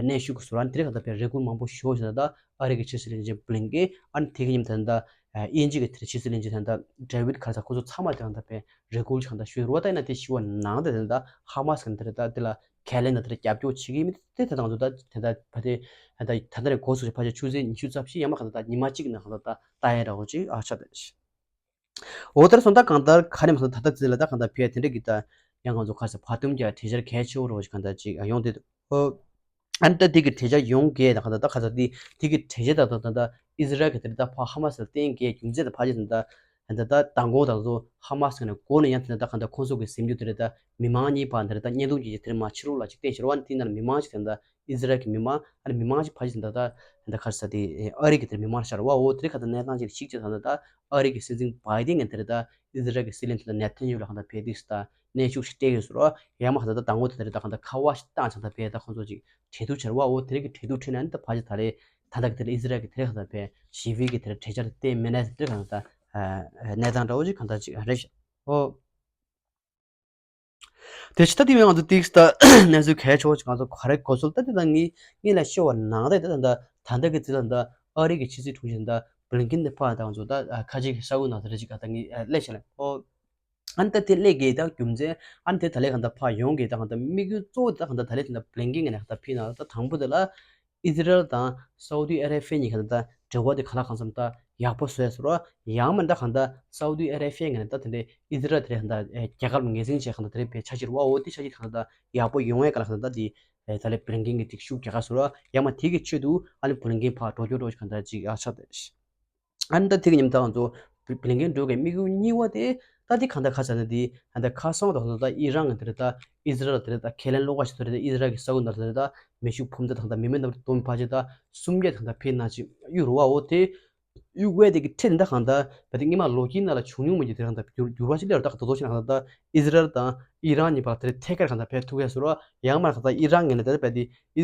གནས་ཤུགས་ཟེར་བ། འདིར་གང་ད་ཕེ་རེ་སྐུལ་མང་པོ་ཞུ་ཟེར་ད་ཨ་རི་གི་ཕྱི་སྲིད་བློན་ཆེན་བྷི་ལིན་ཀེན་ཨ་ནི་དེ་གི་མཉམ་ད་ད་དབྱིན་ཇི་གི་དེར་ཕྱི་སྲིད་བློན་ཆེན་ད་ད་ཌེ་བིད་ག་རེ་ད་ཁོ་ཚོ་ཚང་མ་དེ་གང་ད་ཕེ་རེ་སྐུལ་ཞིག་གང་ད་ཞུས་རེད་བ། ད་ཡིན་ན་དེ་ཞུ་བ་ནང་དེ་ད་ཧ་མ་སི་གང་ད་དེར་ད་དེ་ལ་ཁས་ལེན་དང་དེར་རྒྱབ་སྐྱོར་བྱེད་ཀྱི་མི་དེ་དེ་དང་ཚོ་ད་དེ་ད་ཕ་དེ་ད་ད་ད་རེ་གོ་སོ་ཕ་ཆ་ཆུ་ཚོད་ཉི་ཤུ་རྩ་བཞི་ཡང་མ་གང་ད་ད་ཉི་མ་གཅིག་ནང་གང་ད་ད་ལྟ་ཡ་ར་འོ་ཅིག་ཨ་ཆ་དེ་འོ་དེར་སོང་ད་གང་ལྟར་ཁ་ནས་མ་སོང་ད་ལྟ་ཚེ་ལ་ད་གང་ད་ཕེ་དེ་འདྲ་གི་ད་ཡང་ང་ཚོ་ཁ་ས་བར་འདུམ་རྒྱག་གྲོས་འཆར་གལ་ཆེ་བོ་རོ་ཞིག་གང་ད་ཅིག་ཡོང་དེ་ཨོ། ཨ་ནི་ད་དེ་གི་གྲོས་འཆར་ཡོང་གི་ད་གང་ད་ད་ཁ་ས་དེ་དེ་གི་གྲོས་འཆར་ད་ད་ད་ད་ཨི་ཟི་རལ་གི་དེ་ད་ཕ་ཧ་མ་སི་ལ་བརྟེན་གི་རྒྱུ་མཚན་ད་ཕ་ཅི་ད་ད་ད་ད་མདང་དགོང་ད་ཚོ་ཧ་མ་སི་གི་ནས་འགོ་ནས་ཡང་དེ་ད་ད་གང་ད་ཁོང་ཚོ་གི་ཟིན་རྒྱུ་དེ་རེད། ད་མི་མང་གཉིས་བར་དེ་རེད། ད་བརྙན་ཐུང་གི་དེ་རེད་མ་ཕྱི་ལོགས་ལ་ཅིག་བསྟན་ཤར་བ་ནི་དེ་ན་མི་མང་ཅིག་དེ་ད་ཨི་ཟི་རལ་གི་མི་མང་ཨ་ནི་མི་མང་ཅིག་ཕ་ཅི་དེ་ད་ད་ད་ཁ་ས་དེ་ཨ་རི་གི་དེ་མི་མང་ཤར་བ། འོ་དེ་རེད་གང་ད་གནས་སྟངས་ཅིག་ཞིག་ཅིག་ད་ད་ད་ཨ་རི་གི་སྲིད་འཛིན་བྷའི་ཏིན་གི་དེ་རེད། ད་ཨི་ཟི་རལ་གི་སྲིད་བློན་དེ་ད་ནེ་ཐན་ཡ་ཧུ་ལ་གང་ད་ཕེ་དེ་ད་གནོན་ཤུགས་ཤིག་སྤྲད་ཡོད་ཟེར་བ། ཡང་མ་གང་ད་ད་དང་པོ་དེ་དེ་རེད། ད་གང་ད་ཁ་བ་ཞིག་བཏང་ཆ་ད་ཕེ་ད་ཁོང་ཚོ་ཅིག་གྲོས་བསྡུར་བྱ་བ། འོ་དེ་རིགས་ཀྱི་གྲོས་བསྡུར་ཁྲིད་ན་ནི་ད་ཕ་ཅི་ད་རེད། ད་ལྟ་གི་དེ་རེད་ཨི་ཟི་རལ་གི་དེ་རེད་གང་ད་ཕེ་ཞི་བའི་གི་དེ་རེད་གྲོས་འཆར་དེ་མེད་ན་དེ་རེད་གང་ད་གནས་སྟངས་འདྲ་བོ་ཅིག་གང་ད་ཅིག་རེད་ཤག་ཨོ། དེ་ཕྱི་ད་དེ་བས་ང་ཚོ་ཏིག་ད་གནས་ཚུལ་གལ་ཆེ་བོ་ཅིག་ང་ཚོ་ག་རེ་གོ་ཚུལ་ད་དེ་ད་ངས་ངས་ལ་ཤོད་པ་ནང་ད་དེ་ད་ད་ད་གི་ཚིག་ལ་ད་ཨ་རི་གི་ཕྱི་སྲིད་དྲུང་ཆེ་ད་བྷི་ལིན་ཀིན་དེ་ཕ་ད་ང་ཚོ་ད་ཁ་ཆེ་གི་ས་ཁུལ་ནང་དེ་རེད་ཅིག་ག་ད་ངས་སླེབས་ཤག་ལ་ཨོ། ཨ་ནི་ད་དེ་སླེབས་ཀྱི་ད་རྒྱུ་མཚན་ཨ་ནི་དེ་ད་ལས་གང་ད་ཕ་ཡོང་གི་ད་གང་ད་དམིགས་ཡུལ་གཙོ་བོ་དེ་ད་གང་ད་ད་ལས་དེ་ད་བྷི་ལིན་ཀིན་གི་ནས་ད་ཕི་ན་ད་དང་པོ་དེ་ལ་ཨི་ཟི་རལ་དང་སའུ་ཏི་ཨ་རེ་ཕི་ཡ་གཉིས་ཀ་ད་འབྲེལ་བ་དེ་ག་ལ་གང་འཚམ་ད་ཡག་པོ་བཟོས་ཟེར་རོ། ཡང་མིན་ད་གང་ད་སའུ་ཏི་ཨ་རེ་ཕི་ཡ་གི་ནས་ད་དེ་འདྲའི་ཨི་ཟི་རལ་དེ་རེད་གང་ད་རྒྱལ་ཁབ་ངོས་འཛིན་བྱས་གང་ད་དེ་རེད་པའི་ཆ་ཤིར་བ། འོ་དེ་ཆ་ཤིར་གང་ད་ཡག་པོ་ཡོང་བའི་ག་ལ་གང་ད་དེ་ད་ལས་བྷི་ལིན་ཀིན་གི་དེ་ཤུགས་རྒྱག་ག་ཟེར་རོ། ཡང་མ་དེ་གི་ཆེད་དུ་ཨ་ནི་བྷི་ལིན་ཀིན་ཕ་འགྲོ་རྒྱུ་འགྲོ་གང་ད་ཅིག་ཨ་ཆགས་ཏེ། ཨ་ནི་ད་དེ་གི་ཉིན་ད་ང་ཚོ་བྷི་ལིན་ཀིན་འགྲོ་གི་དམིགས་ཡུལ་གཉིས་པ་དེ་ད་དེ་གང་ད་ཁ་ས་ན་དེ་ད་ཁ་སང་ད་ད་ཨི་རན་གི་དེ་རེད་ད་ཨི་ཟི་རལ་དེ་རེད་ད་ཁས་ལེན་ལོག་པ་ཞིག་དེ་རེད་ད་ཨི་ཟི་རལ་གི་ས་ཁུལ་ནང་དེ་རེད་ད་མེ་ཤུགས་འཕུར་མདའ་དང་ད་མི་མེད་འདམ་དོམ་ཕ་ཆེ་ད་སུམ་བརྒྱ་དང་ད་ཕེ་ན་ཅིག་གཡུག་རུ་བ། འོ་དེ་གཡུག་བས་དེ་གི་ཁྲིད་ད་གང་ད་བ་དེ་སྔོན་མ་ལོ་རྒྱུས་ནང་ལ་བྱུང་མྱོང་མ་ཡིན་དེ་རེད་གང་ད་འགྱུར་འགྱུར་བ་ཞིག་སླེབས་རེད་ད་གང་ད་དོ་ཞིག་ན་གང་ད་ཨི་ཟི་རལ་དང་ཨི་རན་གཉིས་བར་དེ་རེད་ཐད་ཀར་གང་ད་ཕེ་ཐུག་ཡ་ཟེར་རོ། ཡང་མ་གང་ད་ཨི་རན་ངོས་ནས་དེ་རེད་བས་དེ་ཨི་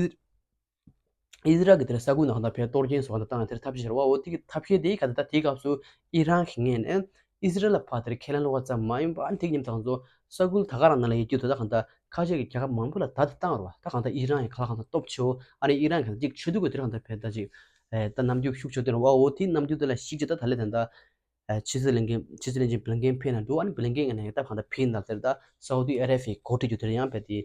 ཨི་ཟི་རལ་གྱི་དེར་ས་ཁུལ་ནང་ད་ཕེ་གཏོར་སྐྱོན་སོགས་ད་བཏང་དེར་ཐབས་ཤེས་བྱ་བ། འོ་དེ་གི་ཐབས་ཤེས་དེ་ག་ད་ད་དེའི་སྐབས་སུ་ཨི་རན་གྱི་ངོས་ནས་ཨི་ཟི་རལ་ལ་ཕར་དེར་ཁས་ལེན་ལོག་པ་ཙམ་མ་ཡིན་པ་ཨ་ནི་དེ་གི་ཉིན་ཐང་ཚོ་ས་ཁུལ་ད་ག་རང་ནང་ལ་ཡོད་རྒྱུ་དེ་ད་གང་ད་ཁ་ཤས་ཀྱི་རྒྱལ་ཁབ་མང་པོ་ལ་ད་དེ་བཏང་རོགས། ད་གང་ད་ཨི་རན་ཡང་ག་ལ་གང་ད་སྟོབས་ཆེའོ། ཨ་ནི་ཨི་རན་གང་ད་ཅིག་ཆོས་དུག་གི་དེར་གང་ད་ཕེ་ད་ཅིག་ད་རྣམ་འགྱུར་ཤུགས་ཆེ་དེ་རོ་བ། འོ་དེ་རྣམ་འགྱུར་དེ་ལ་གཞིགས་ཀྱི་ད་ད་ལས་ད་ད་ཕྱི་སྲིད་ལས་འགན་ཕྱི་སྲིད་བློན་ཆེན་བྷི་ལིན་ཀིན་ཕེ་ན་འགྲོ། ཨ་ནི་བྷི་ལིན་ཀིན་ངོས་ནས་ད་གང་ད་ཕེ་ན་དེར་ད་སའུ་ཏི་ཨ་རེ་ཕི་ཡའི་འགོ་ཁྲིད་རྒྱུ་དེར་ཡང་ཕེ་དེ།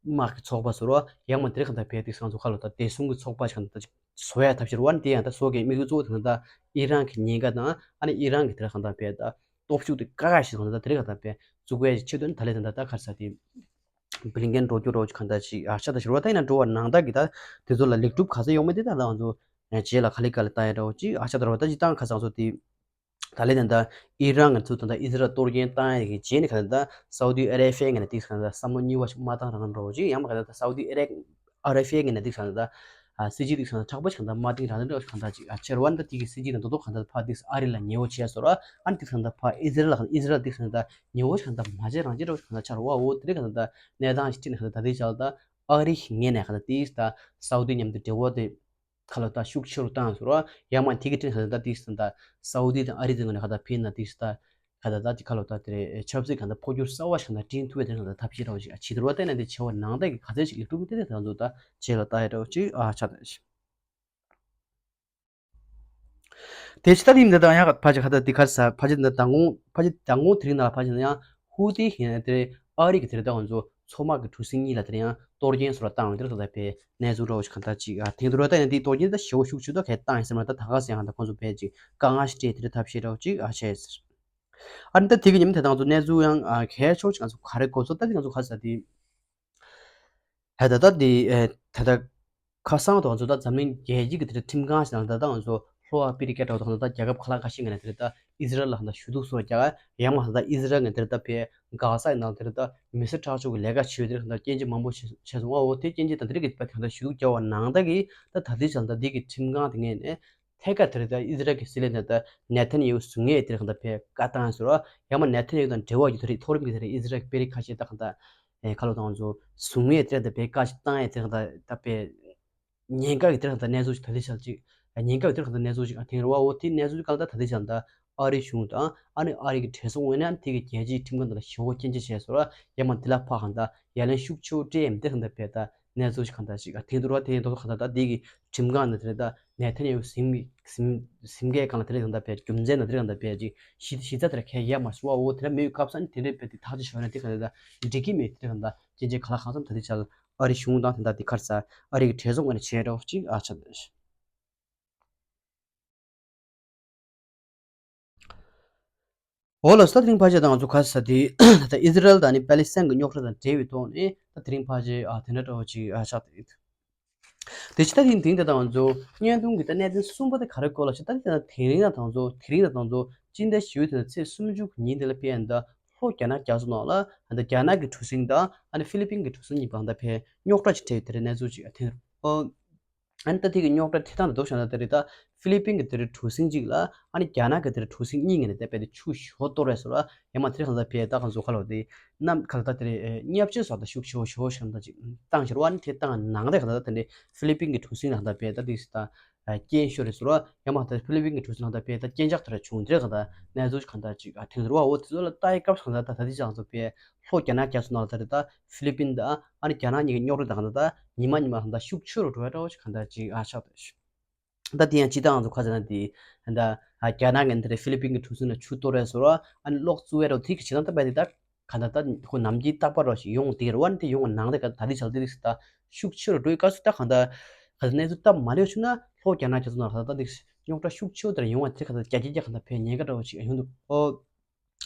དམག་གི་ཚོགས་པ་ཟེར་རོ། ཡང་མ་དེར་གང་ད་ཕེ་དེ་སང་ཚོ་ཁ་ལོ་ད་བདེ་སྲུང་གི་ཚོགས་པ་ཞིག་གང་ད་ཅིག་བཟོ་ཡ་ཐབས་ཤེས་རོ། ཨ་ནི་དེ་ཡང་ད་བཟོ་གི་དམིགས་ཡུལ་གཙོ་བོ་དེ་གང་ད་ཨི་རན་གྱི་ཉེན་ཁ་དང་ཨ་ནི་ཨི་རན་གྱི་དེར་གང་ད་ཕེ་ད་སྟོབས་ཤུགས་དེ་བཀག་ཡ་ཞིག་གང་ད་ད་དེར་གང་ད་ཕེ་བཙུགས་ཡ་ཆེད་དུ་ད་ལས་ད་ད་ད་གར་ས་དེ་བྷི་ལིན་ཀིན་འགྲོ་རྒྱུ་རོ་གང་ད་ཅིག་ཨ་ཆ་ད་ཤི་རོ། ད་ཡིན་ན་འགྲོ་བ་ནང་ད་གི་ད་དེ་ཚོ་ལ་ལེགས་གྲུབ་ག་ཚོད་ཡོང་མེད་དེ་ད་ད་ང་ཚོ་རྗེས་ལ་ག་ལེ་ག་ལེ་ད་ཡ་རོ་ཅིག་ཨ་ཆ་ད་རོ། ད་ཅིག་ཏང་ཁ་སང་ཚོ་དེ། ད་ལན་ད་ལྟ་ཨི་རན་ངོས་ཚུར་ད་ལྟ་ཨི་ཟི་རལ་གཏོར་སྐྱོན་བཏང་ཡ་གི་རྗེས་ནས་ག་ད་ལྟ་སའུ་དི་ཨ་རེ་བྷི་ཡ་ངོས་ནས་ཏིག་ག་ད་ལྟ་བསམ་བློ་གཉིས་པ་ཞིག་མ་བཏང་རང་འགྲོ་ཅིག་ཡང་མ་ག་ད་ལྟ་སའུ་དི་ཨ་རེ་ཨ་རེ་བྷི་ཡ་ངོས་ནས་ཏིག་ག་ད་ལྟ་ཨ་སྲིད་ཇུས་ཏིག་ག་ད་ལྟ་མཁྲེགས་པོ་ཞིག་ག་ད་ལྟ་མ་བཏིང་རང་འགྲོ་ཞིག་ག་ད་ཅིག་ཨ་ཆེ་རུ་བ་ད་ཏིག་གི་སྲིད་ཇུས་ད་མདོ་མདོ་ག་ད་ལྟ་ཕ་ཏིག་ཨ་རི་ལ་ཉེ་བོ་བྱས་སོ་ར་ཨ་ནི་ཏིག་ག་ད་ལྟ་ཕ་ཨི་ཟི་རལ་ལ་ཨི་ཟི་རལ་ཏིག་ག་ད་ལྟ་ཉེ་བོ་ཞིག་ག་ད་ལྟ་མ་བྱས་རང་བྱས་རོགས་ཞིག་ག་ད་ལྟ་ཆར་བ་འོ་དེ་ག་ད་ལྟ་གནས་སྟངས་ཤིག་ཏིག་ག་ད་ལྟ་ད་ཏིག་ཆ་ལ་ད་ཨ་རི་ངོས་ནས་ག་ད་ཏིག་ད་སའུ་དི་མཉམ་དུ་འབྲེལ་བ་དེ། ཁ་ལོ་ད་ཤུགས་ཆེ་རུ་བཏང་ཟེར་བ། ཡང་མ་དེ་གི་སྟེང་ལ་ད་ཏིག་ཟེར་ད་སའུ་དི་དང་ཨ་རི་དེ་ངོས་ནས་ཁ་ད་ཕན་ན་ཏིག་ཟེར་ད་ཁ་ད་ད་ཅི་ཁ་ལོ་ད་དེ་རེད་ཆབ་སྲིད་གང་ད་འཕོ་འགྱུར་གསར་བ་ཞིག་གང་ད་འགྲེང་ཐུབ་པའི་དེ་གང་ད་ཐབས་ཤེས་ར་བ་ཞིག་ཨ་བྱེད་དུ་བ་བལྟས་ན་དེ་བྱ་བ་ནང་ད་གི་ག་ཚད་ཞིག་ལེགས་གྲུབ་དེ་དེ་ད་ཚོ་ད་བྱེད་ལ་ད་ཡ་ར་བ་ཅིག་ཨ་ཆ་ད་ཞིག་དེ་ཕྱི་ད་དེ་འདི་དང་ཡང་ཕ་ཅི་ཁ་ད་དེ་ཁར་ས་ཕ་ཅི་འདི་དང་གོང་ཕ་ཅི་དང་གོང་དེ་རིང་ན་ཕ་ཅི་ན་ཡང་ཧུ་ཏི་ཧིན་དེ་ཨ་རི་གི་དེ་རེད་ད་ང་ཚོ་མཚོ་དམག་གི་གྲུ་གཟིངས་གཉིས་ལ་དེ་ཡང་གཏོར་སྐྱོན་སོགས་ལ་བཏང་བའི་དེ་རེད་ད་ཕེ་གནས་ཚུལ་རོ་ཞིག་གང་ལྟར་ཅིག་ཨ་ཐེངས་དུ་རོ་ད་ཡང་དེ་གཏོར་སྐྱོན་ད་ཞེ་བོ་ཤུགས་ཆུ་ད་གས་བཏང་ཡིན་ཟེར་མ་ད་ད་ག་ཟེ་ཡང་ད་ཁོང་ཚོ་ཕེ་ཅིག་དཀའ་ངལ་ཞིག་སྤྲད་དེ་རེད་ཐབས་ཤེས་རོ་ཅིག་ཨ་བྱས་ཟེར། ཨ་ནི་ད་དེ་གི་ཉིན་དེ་ད་ང་ཚོ་གནས་ཚུལ་ཡང་ཨ་གལ་ཆོག་ཅིག་ང་ཚོ་ག་རེ་གོ་ཚོད་ད་དེ་ང་ཚོ་ག་ཟེ་དེ། ཧེ་ད་ད་འདི་ཨེ་ད་ད་ཁ་སང་དུ་ང་ཚོ་ད་འཛམ་གླིང་རྒྱལ་སྤྱི་གི་དེ་འདྲ་ཁྲིམས་ཁང་ཞིག་ནང་ད་ད་ང་ཚོ་ལྷོ་ཨ་ཕི་རི་ཀ་འདྲ་བོ་དང་ད་རྒྱལ་ཁབ་ཁ་ལག་ཁ་ཤས་ཀྱི་ནང་དེ་ད་ཨི་ཟི་རལ་ལ་ད་ཞུ་གཏུག་སོགས་རྒྱག་ཡང་མ་ད་ད་ཨི་ཟི་རལ་ནས་དེ་ད་ཕེ་གྷ་ས་ཡི་ནང་དེ་ད་མི་སེར་ཁྲག་སྦྱོར་གྱི་ལས་ཀ་བྱེད་དེ་ད་སྐྱོན་བརྗོད་མང་པོ་བྱས་སོང་ཨ། འོ་དེ་སྐྱོན་བརྗོད་ད་དེ་རིགས་ཀྱི་ད་ད་ཞུ་གཏུག་རྒྱག་པ་ནང་ད་གི་ད་ད་དེ་ཆ་ད་འདི་གི་ཁྲིམས་ཁང་དེ་ངས་ནས། ཐད་ཀར་དེ་རེད་ད་ཨི་ཟི་རལ་གྱི་སྲིད་བློན་དེ་ད་ནེ་ཐན་ཡ་ཧུ་བཟུང་ཡས་དེ་རེད་གང་ལྟར་ཕེ་བཀའ་བཏང་ཟེར་བ། ཡང་མ་ནེ་ཐན་ཡ་ཧུ་དང་འབྲེལ་བ་ཡོད་དེ་རེད་མཐོ་རིམ་གྱི་དེ་རེད་ཨི་ཟི་རལ་གྱི་དཔོན་རིགས་ཁ་ཤས་ད་གང་ལྟར་ཨེ་ཁ་ལོ་དང་ཚོ་བཟུང་ཡས་དེ་རེད་ད་ཕེ་བཀའ་ཞིག་བཏང་ཡས་དེ་རེད་གང་ལྟར་ད་ཕེ་ཉེན་ཁ་གི་དེ་རེད་གང་ལྟར་གནས་ཚུལ་ཞིག་ད་ལྟའི་ཆར་ཅིག་ཉེན་ཁ་གི་དེ་རེད་གང་ལྟར་གནས་ཚུལ་ཞིག་ཨ་ཐེངས་རེད་བ། འོ་དེ་གནས་ཚུལ་གང་ལྟར་ད་ལྟའི་ཆར་ད་ཨ་རི་གཞུང་དང་ཨ་ནི་ཨ་རི་གི་བགྲེས་སོང་ངོས་ནས་ཨ་ནི་དེ་གི་རྒྱལ་སྤྱིའི་ཁྲིམས་ཁང་དང་ཞེ་བོ་སྐྱོན་བརྗོད་བྱས་ཟེར་བ། ཡང་མ་དེ་ལ་ཕ་གང་ལྟར་ཡ་ལན་ཤུགས་ཆེ་བོ་སྤྲད་ཡས་དེ་རེད་གང་ལྟར་ཕེ་ད། གནས་ཚུལ་ཞིག་གང་ལྟར་ཞིག་ཐེངས་དུ་ར་དེ་ཡིན་དོ་གང་ལྟར་ད་འདི་གི་ཁྲིམས་ཁང་ནས་དེ་རེད་ད་ནེ་ཐན་ཡ་ཧུ་ཟིན་ཟིན་ཟིན་མཁན་གང་ལ་དེ་རེད་གང་ལྟར་ཕེ་རྒྱུ་མཚན་ན་དེ་རེད་གང་ལྟར་ཕེ་ཅིག་གཞི་གཞི་རྩ་དེ་ར་ཁས་ཡ་མ་སོང་བ། འོ་དེ་ར་མེད་སྐབས་སུ་ནི་དེ་འདྲའི་ཕེ་དེ་ཐག་གཅོད་བྱས་ན་དེ་གང་ལྟར་འགྲིག་གི་མེད་དེ་རེད་གང་ལྟར་སྐྱེ་མཆེད་ག་ལ་གང་འཚམ་ད་དེ་ཆ་ཨ་རི་གཞུང་དང་དེ་འདྲ་དེ་ཁར་ས་ཨ་རི་གི་བགྲེས་སོང་ངོས་ནས་བྱས་འདྲ་བོ་ཅིག་ཨ་ཆ་དེ། འོ་ལགས་སོ། ད་དེ་རིང་ཕལ་ཆེར་ད་ང་ཚོ་ག་ས་དེ་ད་ཨི་ཟི་རལ་དང་ནི་པ་ལི་སི་ཐན་གྱི་རྙོག་དྲ་དང་འབྲེལ་བའི་ཐོག་ནས་ད་དེ་རིང་ཕལ་ཆེར་ཨ་དེ་འདྲ་འདྲ་བོ་ཅིག་ཨ་ཆགས་ཏེ་ཡོད། དེ་ཕྱི་ད་དེ་རིང་དེ་ད་ང་ཚོ་བརྙན་ཐུང་གི་ད་གནད་དོན་གསུམ་པ་དེ་ག་རེ་སྐོར་ལ་ཞིག་ད་དེ་ད་དེ་རིང་ད་ང་ཚོ་དེ་རིང་ད་ང་ཚོ་སྤྱི་ཟླ་བཞི་པའི་དེ་ཚེས་སུམ་ཅུ་གི་ཉིན་དེ་ལ་ཕེ་ཡན་ད་ལྷོ་རྒྱ་ནག་རྒྱ་མཚོ་ནང་ལ་ད་རྒྱ་ནག་གི་གྲུ་གཟིངས་དང་ཨ་ནི་ཧྥི་ལི་པིན་གྱི་གྲུ་གཟིངས་གཉིས་བར་ད་ཕེ་རྙོག་དྲ་ཅིག་འཕྲད་ཡོད་དེ་རེད་གནས་ཚུལ་ཅིག་ཨ་དེ་ཨོ། ཨ་ནི་ད་དེ་གི་རྙོག་དྲ་འཕྲད་སྟངས་དེ་ལྡོག་བྱུང་ན་ད་རེད་ད་ཧྥི་ལི་པིན་གི་དེ་རེད་གྲུ་གཟིངས་གཅིག་ལ་ཨ་ནི་རྒྱ་ནག་གི་དེ་རེད་གྲུ་གཟིངས་གཉིས་ངེས་ནས་དེ་བས་དེ་ཆུ་ཞོ་གཏོར་རེད་ཟེར་བ། ཡང་མ་དེ་རེད་གང་ལྟར་ཕེ་ད་གང་ཚོ་ཁ་ལོ་དེ་གནམ་ཁ་ལ་ད་དེ་རེད་བརྙས་བཅོས་སོགས་ད་ཤུགས་ཆེ་བོ་ཞོ་ཞིག་གང་ལྟར་ཅིག་བཏང་ཤར་བ། ཨ་ནི་དེ་བཏང་ནང་དེ་གང་ལྟར་དེ་འདྲའི་ཧྥི་ལི་པིན་གི་གྲུ་གཟིངས་ལ་གང་ལྟར་ཕེ་ད་དེ་ད་རྐྱེན་ཤོར་རེད་ཟེར་བ། ཡང་མ་ད་ཧྥི་ལི་པིན་གི་གྲུ་གཟིངས་ལ་གང་ལྟར་ཕེ་ད་རྐྱེན་ཆག་དེ་ར་བྱུང་དེ་རེད་གང་ལྟར་གནས་ཚུལ་གང་ལྟར་ཅིག་ཐེངས་ཟེར་བ། འོ་དེ་ཚོ་ལ་ལྟ་ཡི་སྐབས་གང་ལྟར་ད་ད་དེ་ཅང་ཚོ་ཕེ། ལྷོ་རྒྱ་ནག་རྒྱ་མཚོ་ནང་ལ་ད་རེད་ད་ཧྥི་ལི་པིན་དང་ཨ་ནི་རྒྱ་ནག་གཉིས་ཀྱི་རྙོག་དྲ་དང་གང་ལྟར་ད་ཉི་མ་ཉི་མ་གང་ལྟར་ཤུགས་ཆེ་རུ་འགྲོ་ཡ་འདྲ་བོ་ཞིག་གང་ལྟར་ཅིག་ཨ་ཆགས་འདུག་ད་དེ་ཡང་སྤྱི་བཏང་ང་ཚོ་ཁ་ཟེར་ན་དེ་ད་རྒྱ་ནག་གི་འདི་རེད་ཧྥི་ལི་པིན་གྱི་གྲུ་གཟིངས་ལ་ཆུ་གཏོར་ཡ་བཟོ་ར་ཨ་ནི་གློག་བཙུགས་ཡ་འདྲ་བོ་དེ་གི་བྱེད་སྟངས་ད་བས་དེ་ད་གང་ལྟར་ད་ཁོ་ནམ་རྒྱུན་རྟག་པར་རོ་ཞིག་ཡོང་དེ་ར་བ་ནི་དེ་ཡོང་བ་ནང་དེ་ག་ད་དེ་བྱ་དེ་རིགས་ད་ཤུགས་ཆེ་རུ་འགྲོ་ཡི་སྐབས་སུ་ད་གང་ལྟར་ག་ཚོད་གནས་ཚུལ་སྟབས་མ་ལེགས་བྱུང་ན་ལྷོ་རྒྱ་ནག་རྒྱ་མཚོ་ནང་ལ་གང་ལྟར་དེ་རྙོག་དྲ་ཤུགས་ཆེ་བོ་དེ་ར་ཡོང་བ་དེ་ག་ད་རྒྱ་སྐྱེད་རྒྱ་གང་ལྟར་ཕན་ཉེན་ཁ་འདྲ་བོ་ཞིག་ཡོང་འདུག་ཨོ།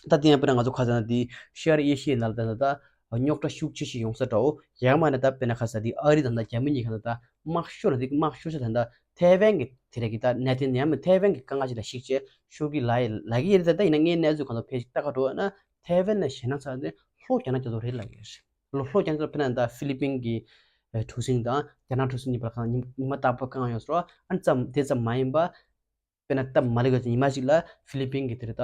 ད་དེ་ཡང་དཔེར་ན་ང་ཚོ་ཁ་སང་དེ་ཤར་ཨེ་ཤི་ཡའི་ནང་ལ་ད་ད་རྙོག་དྲ་ཤུགས་ཆེ་ཞིག་ཡོང་ས་འདྲ་བོ། ཡང་མིན་ན་ད་དཔེར་ན་ཁ་སང་དེ་ཨ་རི་དང་ད་རྒྱ་མི་གཉིས་ཁ་ད་ད་དམག་ཤོར་ན་དེ་དམག་ཤོར་ས་ད་ད་ཐའེ་ཝན་གྱི་དེ་རེད་གི་ད་གནད་དོན་ཡང་མིན་ཐའེ་ཝན་གྱི་དཀའ་ངལ་ཅིག་ལ་གཞིགས་བྱས་ཤོར་གི་ལ་ཡི་ལ་གི་ཡིན་ད་ད་ཡིན་ན་ངའི་གནས་ཚུལ་གང་ལ་ཕལ་ཆེར་ལྟ་ག་འགྲོ་ན་ཐའེ་ཝན་ལ་ཞེད་སྣང་ཚ་དེ་ལྷོ་རྒྱ་ནག་རྒྱ་མཚོ་རེད་ལབ་ཡོད་རེད། ལྷོ་ལྷོ་རྒྱ་ནག་རྒྱ་མཚོ་དཔེར་ན་ད་ཧྥི་ལི་པིན་གྱི་གྲུ་གཟིངས་དང་རྒྱ་ནག་གྲུ་གཟིངས་གཉིས་བར་ཁ་ཉི་མ་རྟག་པར་བཀང་ཡོད་ཟེར་བ། ཨ་ནི་ཙམ་དེ་ཙམ་མ་ཡིན་པ། དཔེར་ན་སྟབས་མ་ལེགས་པ་ཉི་མ་གཅིག་ལ་ཧྥི་ལི་པིན་གྱི་དེ་རེད་ད་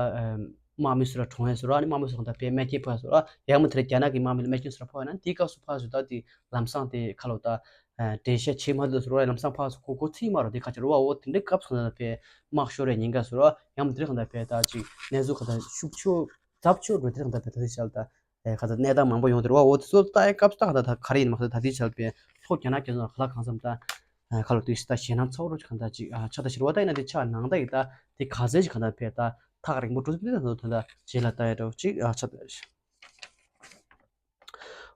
དམག་མི་སུ་ར་གྲོངས་ཡ་སུ་ར་ཨ་ནི་དམག་མི་སུ་ར་ད་དཔེ་རྨས་སྐྱོན་ཕོག་ཡ་སུ་ར་ཡང་མིན་དེ་རེད་རྒྱ་ནག་གི་དམག་མི་ལ་རྨས་སྐྱོན་སུ་ར་ཕོག་ཡ་ན་དེའི་སྐབས་སུ་ཕར་སུ་ད་དེ་ལམ་སང་དེ་ཁ་ལོ་ད་འགྲེལ་བཤད་བྱེད་མ་ཐུབ་སུ་ར་ལམ་སང་ཕར་སུ་ཁོ་ཁོ་ཚིག་མ་རོ་དེ་ཁ་ཆེ་རོ་བ། འོ་དེ་འདྲའི་སྐབས་སུ་ད་དཔེ་དམག་ཤོར་ཡ་ཉེན་ཁ་སུ་ར་ཡང་མིན་དེ་རེད་གང་ད་དཔེ་ད་ཅིག་གནས་ཚུལ་ག་ད་ཤུགས་ཆེ་ཚབས་ཆེ་འགྲོ་དེ་རེད་གང་ད་དཔེ་ད་དེ་ཆ་ལ་ད་ཨེ་ག་ད་གནས་སྟངས་མང་པོ་ཡོང་དེ་རོ་བ། འོ་དེ་ཚོ་ལྟ་ཡ་སྐབས་སུ་ད་ག་ད་ད་ག་རེ་ཡིན་མ་ད་ད་དེ་ཆ་ལ་དཔེ་ལྷོ་རྒྱ་ནག་རྒྱ་མཚོ་ནང་ག་ལ་གང་འཚམ་ད། ཁ་ལོ་དུས་ཤི་ད་ཞེད་སྣང་ཚ་བོ་རུ་གང་ལྟར་ཅིག་ཆགས་ད་ཤི་རུ་བ་ད་ཡིན་ན་དེ་ཆགས་ནང་ད་ཡི་ད་དེ་ག་ཚད་ཅིག་གང་ལྟར་ཕེ་ད་ཐག་རིང་པོ་འགྲོ་ཐུབ་དེ་ད་ད་ད་རྗེས་ལ་ལྟ་ཡ་འདྲ་བོ་ཅིག་ཆགས་ད་ཤི།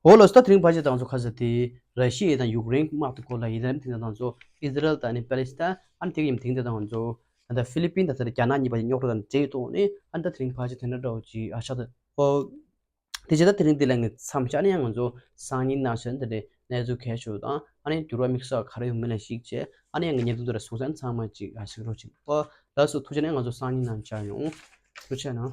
འོ་ལོ་སི་ད་དེ་རིང་ཕལ་ཆེར་ད་ང་ཚོ་ཁ་ས་དེ་ར་ཤི་ཡ་དང་ཡུཀ་རེན་དམག་དེ་སྐོར་ལ་ཡིན་ན་དེ་ད་ང་ཚོ་ཨི་ཟི་རལ་དང་ནི་པ་ལི་སི་ཐན་ཨ་ནི་དེ་གི་ཡིན་དེ་ད་ང་ཚོ་ད་ཧྥི་ལི་པིན་དང་ད་རྒྱ་ནག་གཉིས་བར་གྱི་རྙོག་དྲ་དང་འབྲེལ་ཡོད་ཐོག་ནས་ཨ་ནི་ད་དེ་རིང་ཕལ་ཆེར་དེ་འདྲ་འདྲ་བོ་ཅིག་ཆགས་ད་འོ། དེ་རྗེས་ད་དེ་རིང་འདི་ལ་ངས་མཚམས་བཞག་ནས་ཡང་ང་ཚོ་སང་ཉིན་གནངས་ཚེ་འདི་འདྲའི་གནས་ཚུལ་གལ་ཆེ་བ་དང་ཨ་ནི་འགྱུར་བ་དམིགས་བསལ་ག་རེ་ཡོང་མིན་ལ་གཞིགས་བྱས་ཨ་ནི་ཡང་ངས་ཉེ་དུ་འདི་ལ་གསུང་ས་ཚང་མ་ཅིག་ཨ་ཞིག་རོགས་བྱེད། ཨོ། ལགས་སོ། ཐུགས་རྗེ་གནང་། ང་ཚོ་སང་ཉིན་ནང་མཇལ་ཡོང་། ཐུགས་རྗེ་གནང་།